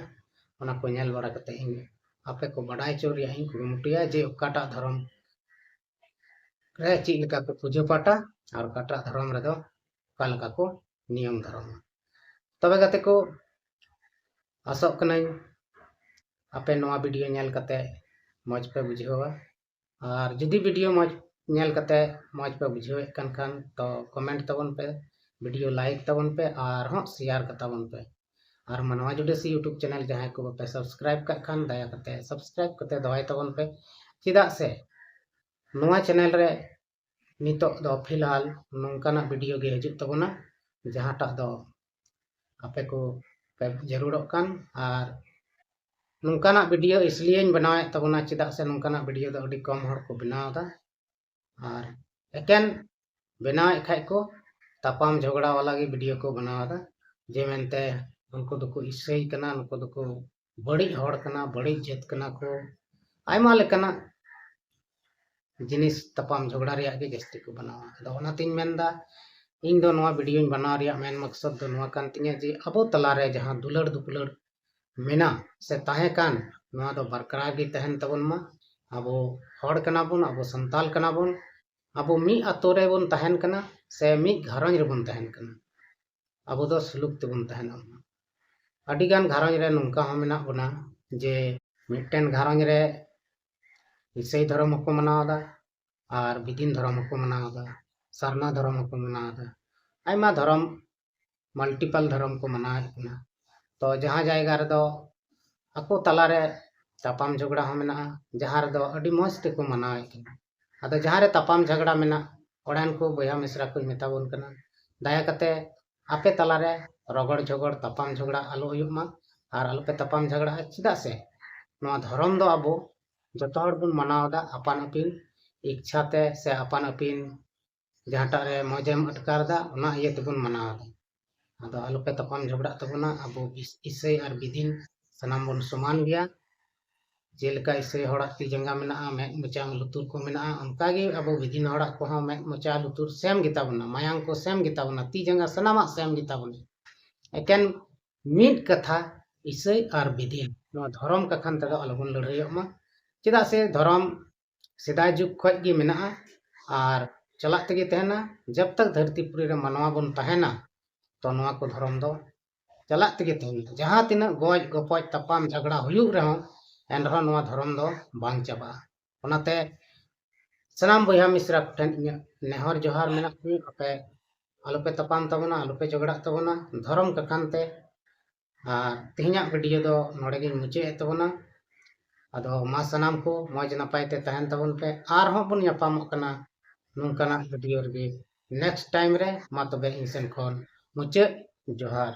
ᱚᱱᱟ ᱠᱚ ᱧᱮᱞ ᱵᱟᱲᱟ ᱠᱟᱛᱮ ᱤᱧ ᱟᱯᱮ ᱠᱚ ᱵᱟᱰᱟᱭ ᱦᱚᱪᱚ ᱨᱮᱭᱟᱜ ᱤᱧ ᱠᱩᱨᱩᱢᱩᱴᱩᱭᱟ ᱡᱮ ᱚᱠᱟᱴᱟᱜ ᱫᱷᱚᱨᱚᱢ ᱨᱮ ᱪᱮᱫ ᱞᱮᱠᱟ ᱠᱚ ᱯᱩᱡᱟᱹ ᱯᱟᱴᱟ ᱟᱨ ᱚᱠᱟᱴᱟᱜ ᱫᱷᱚᱨᱚᱢ ᱨᱮᱫᱚ ᱚᱠᱟ ᱞᱮᱠᱟ ᱠᱚ ᱱᱤᱭᱚᱢ ᱫᱷᱚᱨᱚᱢᱟ᱾ ᱛᱚᱵᱮ ᱜᱟᱛᱮ ᱠᱚ, ᱟᱥᱚᱜ ᱠᱟᱹᱱᱟᱹᱧ ᱟᱯᱮ ᱱᱚᱣᱟ video ᱧᱮᱞ ᱠᱟᱛᱮ ᱢᱚᱡᱽ ᱯᱮ ᱵᱩᱡᱷᱟᱹᱣᱟ᱾ ᱟᱨ ᱡᱩᱫᱤ video ᱢᱚᱡᱽ ᱧᱮᱞ ᱠᱟᱛᱮ ᱢᱚᱡᱽ ᱯᱮ ᱵᱩᱡᱷᱟᱹᱣᱮᱫ ᱠᱟᱱ ᱠᱷᱟᱱ ᱛᱚ comment ᱛᱟᱵᱚᱱ ᱯᱮ, video like ᱛᱟᱵᱚᱱ ᱯᱮ, ᱟᱨᱦᱚᱸ share ᱠᱟᱛᱟ ᱵᱚᱱ ᱯᱮ᱾ ᱟᱨ ᱢᱟᱱᱣᱟ ᱡᱩᱰᱟᱹᱥᱤ YouTube channel ᱡᱟᱦᱟᱸᱭ ᱠᱚ ᱵᱟᱯᱮ subscribe ᱠᱟᱜ ᱠᱷᱟᱱ ᱫᱟᱭᱟ ᱠᱟᱛᱮ subscribe ᱠᱟᱛᱮ ᱫᱚᱦᱚᱭ ᱛᱟᱵᱚᱱ ᱯᱮ᱾ ᱪᱮᱫᱟᱜ ᱥᱮ ᱱᱚᱣᱟ ᱪᱮᱱᱮᱞ ᱨᱮ ᱱᱤᱛᱚᱜ ᱫᱚ ᱯᱷᱤᱞᱦᱟᱞ ᱱᱚᱝᱠᱟᱱᱟᱜ ᱵᱷᱤᱰᱤᱭᱳ ᱜᱮ ᱦᱤᱡᱩᱜ ᱛᱟᱵᱚᱱᱟ, ᱡᱟᱦᱟᱸᱴᱟᱜ ᱫᱚ ᱟᱯᱮ ᱠᱚ ᱯᱮ ᱡᱟᱹᱨᱩᱲᱚᱜ ᱠᱟᱱ᱾ ᱟᱨ ᱱᱚᱝᱠᱟᱱᱟᱜ ᱵᱷᱤᱰᱤᱭᱳ ᱤᱥᱞᱤᱭᱮᱧ ᱵᱮᱱᱟᱣᱮᱫ ᱛᱟᱵᱚᱱᱟ, ᱪᱮᱫᱟᱜ ᱥᱮ ᱱᱚᱝᱠᱟᱱᱟᱜ ᱵᱷᱤᱰᱤᱭᱳ ᱫᱚ ᱟᱹᱰᱤ ᱠᱚᱢ ᱦᱚᱲ ᱠᱚ ᱵᱮᱱᱟᱣ ᱮᱫᱟ᱾ ᱟᱨ ᱮᱠᱮᱱ ᱵᱮᱱᱟᱣᱮᱫ ᱠᱷᱟᱡ ᱠᱚ ᱛᱟᱯᱟᱢ ᱡᱷᱚᱜᱽᱲᱟ ᱵᱟᱞᱟ ᱜᱮ ᱵᱷᱤᱰᱤᱭᱳ ᱠᱚ ᱵᱮᱱᱟᱣ ᱮᱫᱟ, ᱡᱮ ᱢᱮᱱᱛᱮ ᱩᱱᱠᱩ ᱫᱚᱠᱚ ᱤᱥᱟᱹᱭ ᱠᱟᱱᱟ, ᱱᱩᱠᱩ ᱫᱚᱠᱚ ᱵᱟᱹᱲᱤᱡ ᱦᱚᱲ ᱠᱟᱱᱟ, ᱵᱟᱹᱲᱤᱡ ᱡᱟᱹᱛ ᱠᱟᱱᱟ ᱠᱚ, ᱟᱭᱢᱟ ᱞᱮᱠᱟᱱᱟᱜ ᱡᱤᱱᱤᱥ ᱛᱟᱯᱟᱢ ᱡᱷᱚᱜᱽᱲᱟ ᱨᱮᱭᱟᱜ ᱜᱮ ᱡᱟᱹᱥᱛᱤ ᱠᱚ ᱵᱮᱱᱟᱣᱟ᱾ ᱟᱫᱚ ᱚᱱᱟᱛᱤᱧ ᱢᱮᱱᱫᱟ, ᱤᱧ ᱫᱚ ᱱᱚᱣᱟ ᱵᱷᱤᱰᱤᱭᱳᱧ ᱵᱮᱱᱟᱣ ᱨᱮᱭᱟᱜ ᱢᱮᱱ ᱢᱚᱠᱥᱚᱫ ᱫᱚ ᱱᱚᱣᱟ ᱠᱟᱱ ᱛᱤᱧᱟᱹ ᱡᱮ ᱟᱵᱚ ᱛᱟᱞᱟᱨᱮ ᱡᱟᱦᱟᱸ ᱫᱩᱞᱟᱹᱲ ᱫᱩᱯᱞᱟᱹᱲ ᱢᱮᱱᱟᱜ ᱥᱮ ᱛᱟᱦᱮᱸ ᱠᱟᱱ, ᱱᱚᱣᱟ ᱫᱚ ᱵᱟᱨᱠᱟᱨᱟᱨ ᱜᱮ ᱛᱟᱦᱮᱱ ᱛᱟᱵᱚᱱ ᱢᱟ᱾ ᱟᱵᱚ ᱦᱚᱲ ᱠᱟᱱᱟ ᱵᱚᱱ, ᱟᱵᱚ ᱥᱟᱱᱛᱟᱞ ᱠᱟᱱᱟ ᱵᱚᱱ, ᱟᱵᱚ ᱢᱤᱫ ᱟᱛᱳ ᱨᱮᱵᱚᱱ ᱛᱟᱦᱮᱱ ᱠᱟᱱᱟ ᱥᱮ ᱢᱤᱫ ᱜᱷᱟᱨᱚᱸᱡᱽ ᱨᱮᱵᱚᱱ ᱛᱟᱦᱮᱱ ᱠᱟᱱᱟ, ᱟᱵᱚ ᱫᱚ ᱥᱩᱞᱩᱠ ᱛᱮᱵᱚᱱ ᱛᱟᱦᱮᱱᱟ᱾ ᱟᱹᱰᱤᱜᱟᱱ ᱜᱷᱟᱨᱚᱸᱡᱽ ᱨᱮ ᱱᱚᱝᱠᱟ ᱦᱚᱸ ᱢᱮᱱᱟᱜ ᱵᱚᱱᱟ ᱡᱮ ᱢᱤᱫᱴᱮᱱ ᱜᱷᱟᱨᱚᱸᱡᱽ ᱨᱮ ᱤᱥᱟᱹᱭ ᱫᱷᱚᱨᱚᱢ ᱦᱚᱸᱠᱚ ᱢᱟᱱᱟᱣ ᱮᱫᱟ, ᱟᱨ ᱵᱤᱫᱤᱱ ᱫᱷᱚᱨᱚᱢ ᱦᱚᱸᱠᱚ ᱢᱟᱱᱟᱣ ᱮᱫᱟ, ᱥᱟᱨᱱᱟ ᱫᱷᱚᱨᱚᱢ ᱦᱚᱸᱠᱚ ᱢᱟᱱᱟᱣ ᱮᱫᱟ, ᱟᱭᱢᱟ ᱫᱷᱚᱨᱚᱢ, ᱢᱟᱞᱴᱤᱯᱟᱞ ᱫᱷᱚᱨᱚᱢ ᱠᱚ ᱢᱟᱱᱟᱣᱮᱫ ᱠᱟᱱᱟ᱾ ᱛᱚ ᱡᱟᱦᱟᱸ ᱡᱟᱭᱜᱟ ᱨᱮᱫᱚ ᱟᱠᱚ ᱛᱟᱞᱟᱨᱮ ᱛᱟᱯᱟᱢ ᱡᱷᱚᱜᱽᱲᱟ ᱦᱚᱸ ᱢᱮᱱᱟᱜᱼᱟ, ᱡᱟᱦᱟᱸ ᱨᱮᱫᱚ ᱟᱹᱰᱤ ᱢᱚᱡᱽ ᱛᱮᱠᱚ ᱢᱟᱱᱟᱣᱮᱫ ᱠᱟᱱᱟ᱾ ᱟᱫᱚ ᱡᱟᱦᱟᱸ ᱨᱮ ᱛᱟᱯᱟᱢ ᱡᱷᱚᱜᱽᱲᱟ ᱢᱮᱱᱟᱜ, ᱚᱸᱰᱮᱱ ᱠᱚ ᱵᱚᱭᱦᱟ ᱢᱤᱥᱨᱟ ᱠᱚᱧ ᱢᱮᱛᱟ ᱵᱚᱱ ᱠᱟᱱᱟ, ᱫᱟᱭᱟ ᱠᱟᱛᱮ ᱟᱯᱮ ᱛᱟᱞᱟᱨᱮ ᱨᱚᱜᱚᱲ ᱡᱷᱚᱜᱚᱲ, ᱛᱟᱯᱟᱢ ᱡᱷᱚᱜᱽᱲᱟ ᱟᱞᱚ ᱦᱩᱭᱩᱜ ᱢᱟ, ᱟᱨ ᱟᱞᱚᱯᱮ ᱛᱟᱯᱟᱢ ᱡᱷᱚᱜᱽᱲᱟᱜᱼᱟ᱾ ᱪᱮᱫᱟᱜ ᱥᱮ ᱱᱚᱣᱟ ᱫᱷᱚᱨᱚᱢ ᱫᱚ ᱟᱵᱚ ᱡᱚᱛᱚ ᱦᱚᱲ ᱵᱚᱱ ᱢᱟᱱᱟᱣ ᱮᱫᱟ ᱟᱯᱟᱱ ᱟᱹᱯᱤᱱ ᱤᱪᱪᱷᱟ ᱛᱮ ᱥᱮ ᱟᱯᱟᱱ ᱟᱹᱯᱤᱱ ᱡᱟᱦᱟᱸᱴᱟᱜ ᱨᱮ ᱢᱚᱡᱮᱢ ᱟᱴᱠᱟᱨ ᱮᱫᱟ, ᱚᱱᱟ ᱤᱭᱟᱹ ᱛᱮᱵᱚᱱ ᱢᱟᱱᱟᱣ ᱮᱫᱟ᱾ ᱟᱫᱚ ᱟᱞᱚᱯᱮ ᱛᱟᱯᱟᱢ ᱡᱷᱚᱜᱽᱲᱟᱜ ᱛᱟᱵᱚᱱᱟ᱾ ᱟᱵᱚ ᱤᱥ-, ᱤᱥᱟᱹᱭ ᱟᱨ ᱵᱤᱫᱤᱱ ᱥᱟᱱᱟᱢ ᱵᱚᱱ ᱥᱚᱢᱟᱱ ᱜᱮᱭᱟ᱾ ᱡᱮᱞᱮᱠᱟ ᱤᱥᱟᱹᱭ ᱦᱚᱲᱟᱜ ᱛᱤ ᱡᱟᱸᱜᱟ ᱢᱮᱱᱟᱜᱼᱟ, ᱢᱮᱫ ᱢᱚᱪᱟ ᱞᱩᱛᱩᱨ ᱠᱚ ᱢᱮᱱᱟᱜᱼᱟ, ᱚᱱᱠᱟᱜᱮ ᱟᱵᱚ ᱵᱤᱫᱤᱱ ᱦᱚᱲᱟᱜ ᱠᱚᱦᱚᱸ ᱢᱮᱫ ᱢᱚᱪᱟ ᱞᱩᱛᱩᱨ ᱥᱮᱢ ᱜᱮᱛᱟᱵᱚᱱᱟ, ᱢᱟᱭᱟᱝ ᱠᱚ ᱥᱮᱢ ᱜᱮᱛᱟᱵᱚᱱᱟ, ᱛᱤ ᱡᱟᱸᱜᱟ ᱥᱟᱱᱟᱢᱟᱜ ᱥᱮᱢ ᱜᱮᱛᱟᱵᱚᱱᱟ᱾ ᱮᱠᱮᱱ ᱢᱤᱫ ᱠᱟᱛᱷᱟ, ᱤᱥᱟᱹᱭ ᱟᱨ ᱵᱤᱫᱤᱱ, ᱱᱚᱣᱟ ᱫᱷᱚᱨᱚᱢ ᱠᱟᱠᱷᱟᱱ ᱛᱮᱫᱚ ᱟᱞᱚᱵᱚᱱ ᱞᱟᱹᱲᱦᱟᱹᱭᱚᱜ ᱢᱟ᱾ ᱪᱮᱫᱟᱜ ᱥᱮ ᱫᱷᱚᱨᱚᱢ ᱥᱮᱫᱟᱭ ᱡᱩᱜᱽ ᱠᱷᱚᱡ ᱜᱮ ᱢᱮᱱᱟᱜᱼᱟ ᱟᱨ ᱪᱟᱞᱟᱜ ᱛᱮᱜᱮ ᱛᱟᱦᱮᱱᱟ᱾ ᱡᱟᱵ ᱛᱟᱠ ᱫᱷᱟᱹᱨᱛᱤ ᱯᱩᱨᱤ ᱨᱮ ᱢᱟᱱᱣᱟ ᱵᱚᱱ ᱛᱟᱦᱮᱱᱟ, ᱛᱚ ᱱᱚᱣᱟ ᱠᱚ ᱫᱷᱚᱨᱚᱢ ᱫᱚ ᱪᱟᱞᱟᱜ ᱛᱮᱜᱮ ᱛᱟᱦᱮᱱᱟ᱾ ᱡᱟᱦᱟᱸ ᱛᱤᱱᱟᱹᱜ ᱜᱚᱡ ᱜᱚᱯᱚᱡ ᱛᱟᱯᱟᱢ ᱡᱷᱟᱜᱽᱲᱟ ᱦᱩᱭᱩᱜ ᱨᱮᱦᱚᱸ, ᱮᱱᱨᱮᱦᱚᱸ ᱱᱚᱣᱟ ᱫᱷᱚᱨᱚᱢ ᱫᱚ ᱵᱟᱝ ᱪᱟᱵᱟᱜᱼᱟ᱾ ᱚᱱᱟᱛᱮ ᱥᱟᱱᱟᱢ ᱵᱚᱭᱦᱟ ᱢᱤᱥᱨᱟ ᱠᱚᱴᱷᱮᱱ ᱤᱧᱟᱹᱜ ᱱᱮᱦᱚᱨ ᱡᱚᱦᱟᱨ ᱢᱮᱱᱟᱜ ᱛᱤᱧᱟᱹ, ᱟᱯᱮ ᱟᱞᱚᱯᱮ ᱛᱟᱯᱟᱢ ᱛᱟᱵᱚᱱᱟ, ᱟᱞᱚᱯᱮ ᱡᱷᱚᱜᱽᱲᱟᱜ ᱛᱟᱵᱚᱱᱟ ᱫᱷᱚᱨᱚᱢ ᱠᱟᱠᱷᱟᱱ ᱛᱮ᱾ ᱟᱨ ᱛᱮᱦᱮᱧᱟᱜ ᱵᱷᱤᱰᱤᱭᱳ ᱫᱚ ᱱᱚᱰᱮ ᱜᱤᱧ ᱢᱩᱪᱟᱹᱫ ᱮᱫ ᱛᱟᱵᱚᱱᱟ᱾ ᱟᱫᱚ ᱢᱟ ᱥᱟᱱᱟᱢ ᱠᱚ ᱢᱚᱡᱽ ᱱᱟᱯᱟᱭ ᱛᱮ ᱛᱟᱦᱮᱱ ᱛᱟᱵᱚᱱ ᱯᱮ᱾ ᱟᱨᱦᱚᱸ ᱵᱚᱱ ᱧᱟᱯᱟᱢᱚᱜ ᱠᱟᱱᱟ ᱱᱚᱝᱠᱟᱱᱟᱜ ᱵᱷᱤᱰᱤᱭᱳ ᱨᱮᱜᱮ ᱱᱮᱠᱥᱴ ᱴᱟᱭᱤᱢ ᱨᱮ᱾ ᱢᱟ ᱛᱚᱵᱮ ᱤᱧ ᱥᱮᱱ ᱠᱷᱚᱱ ᱢᱩᱪᱟᱹᱫ ᱡᱚᱦᱟᱨ᱾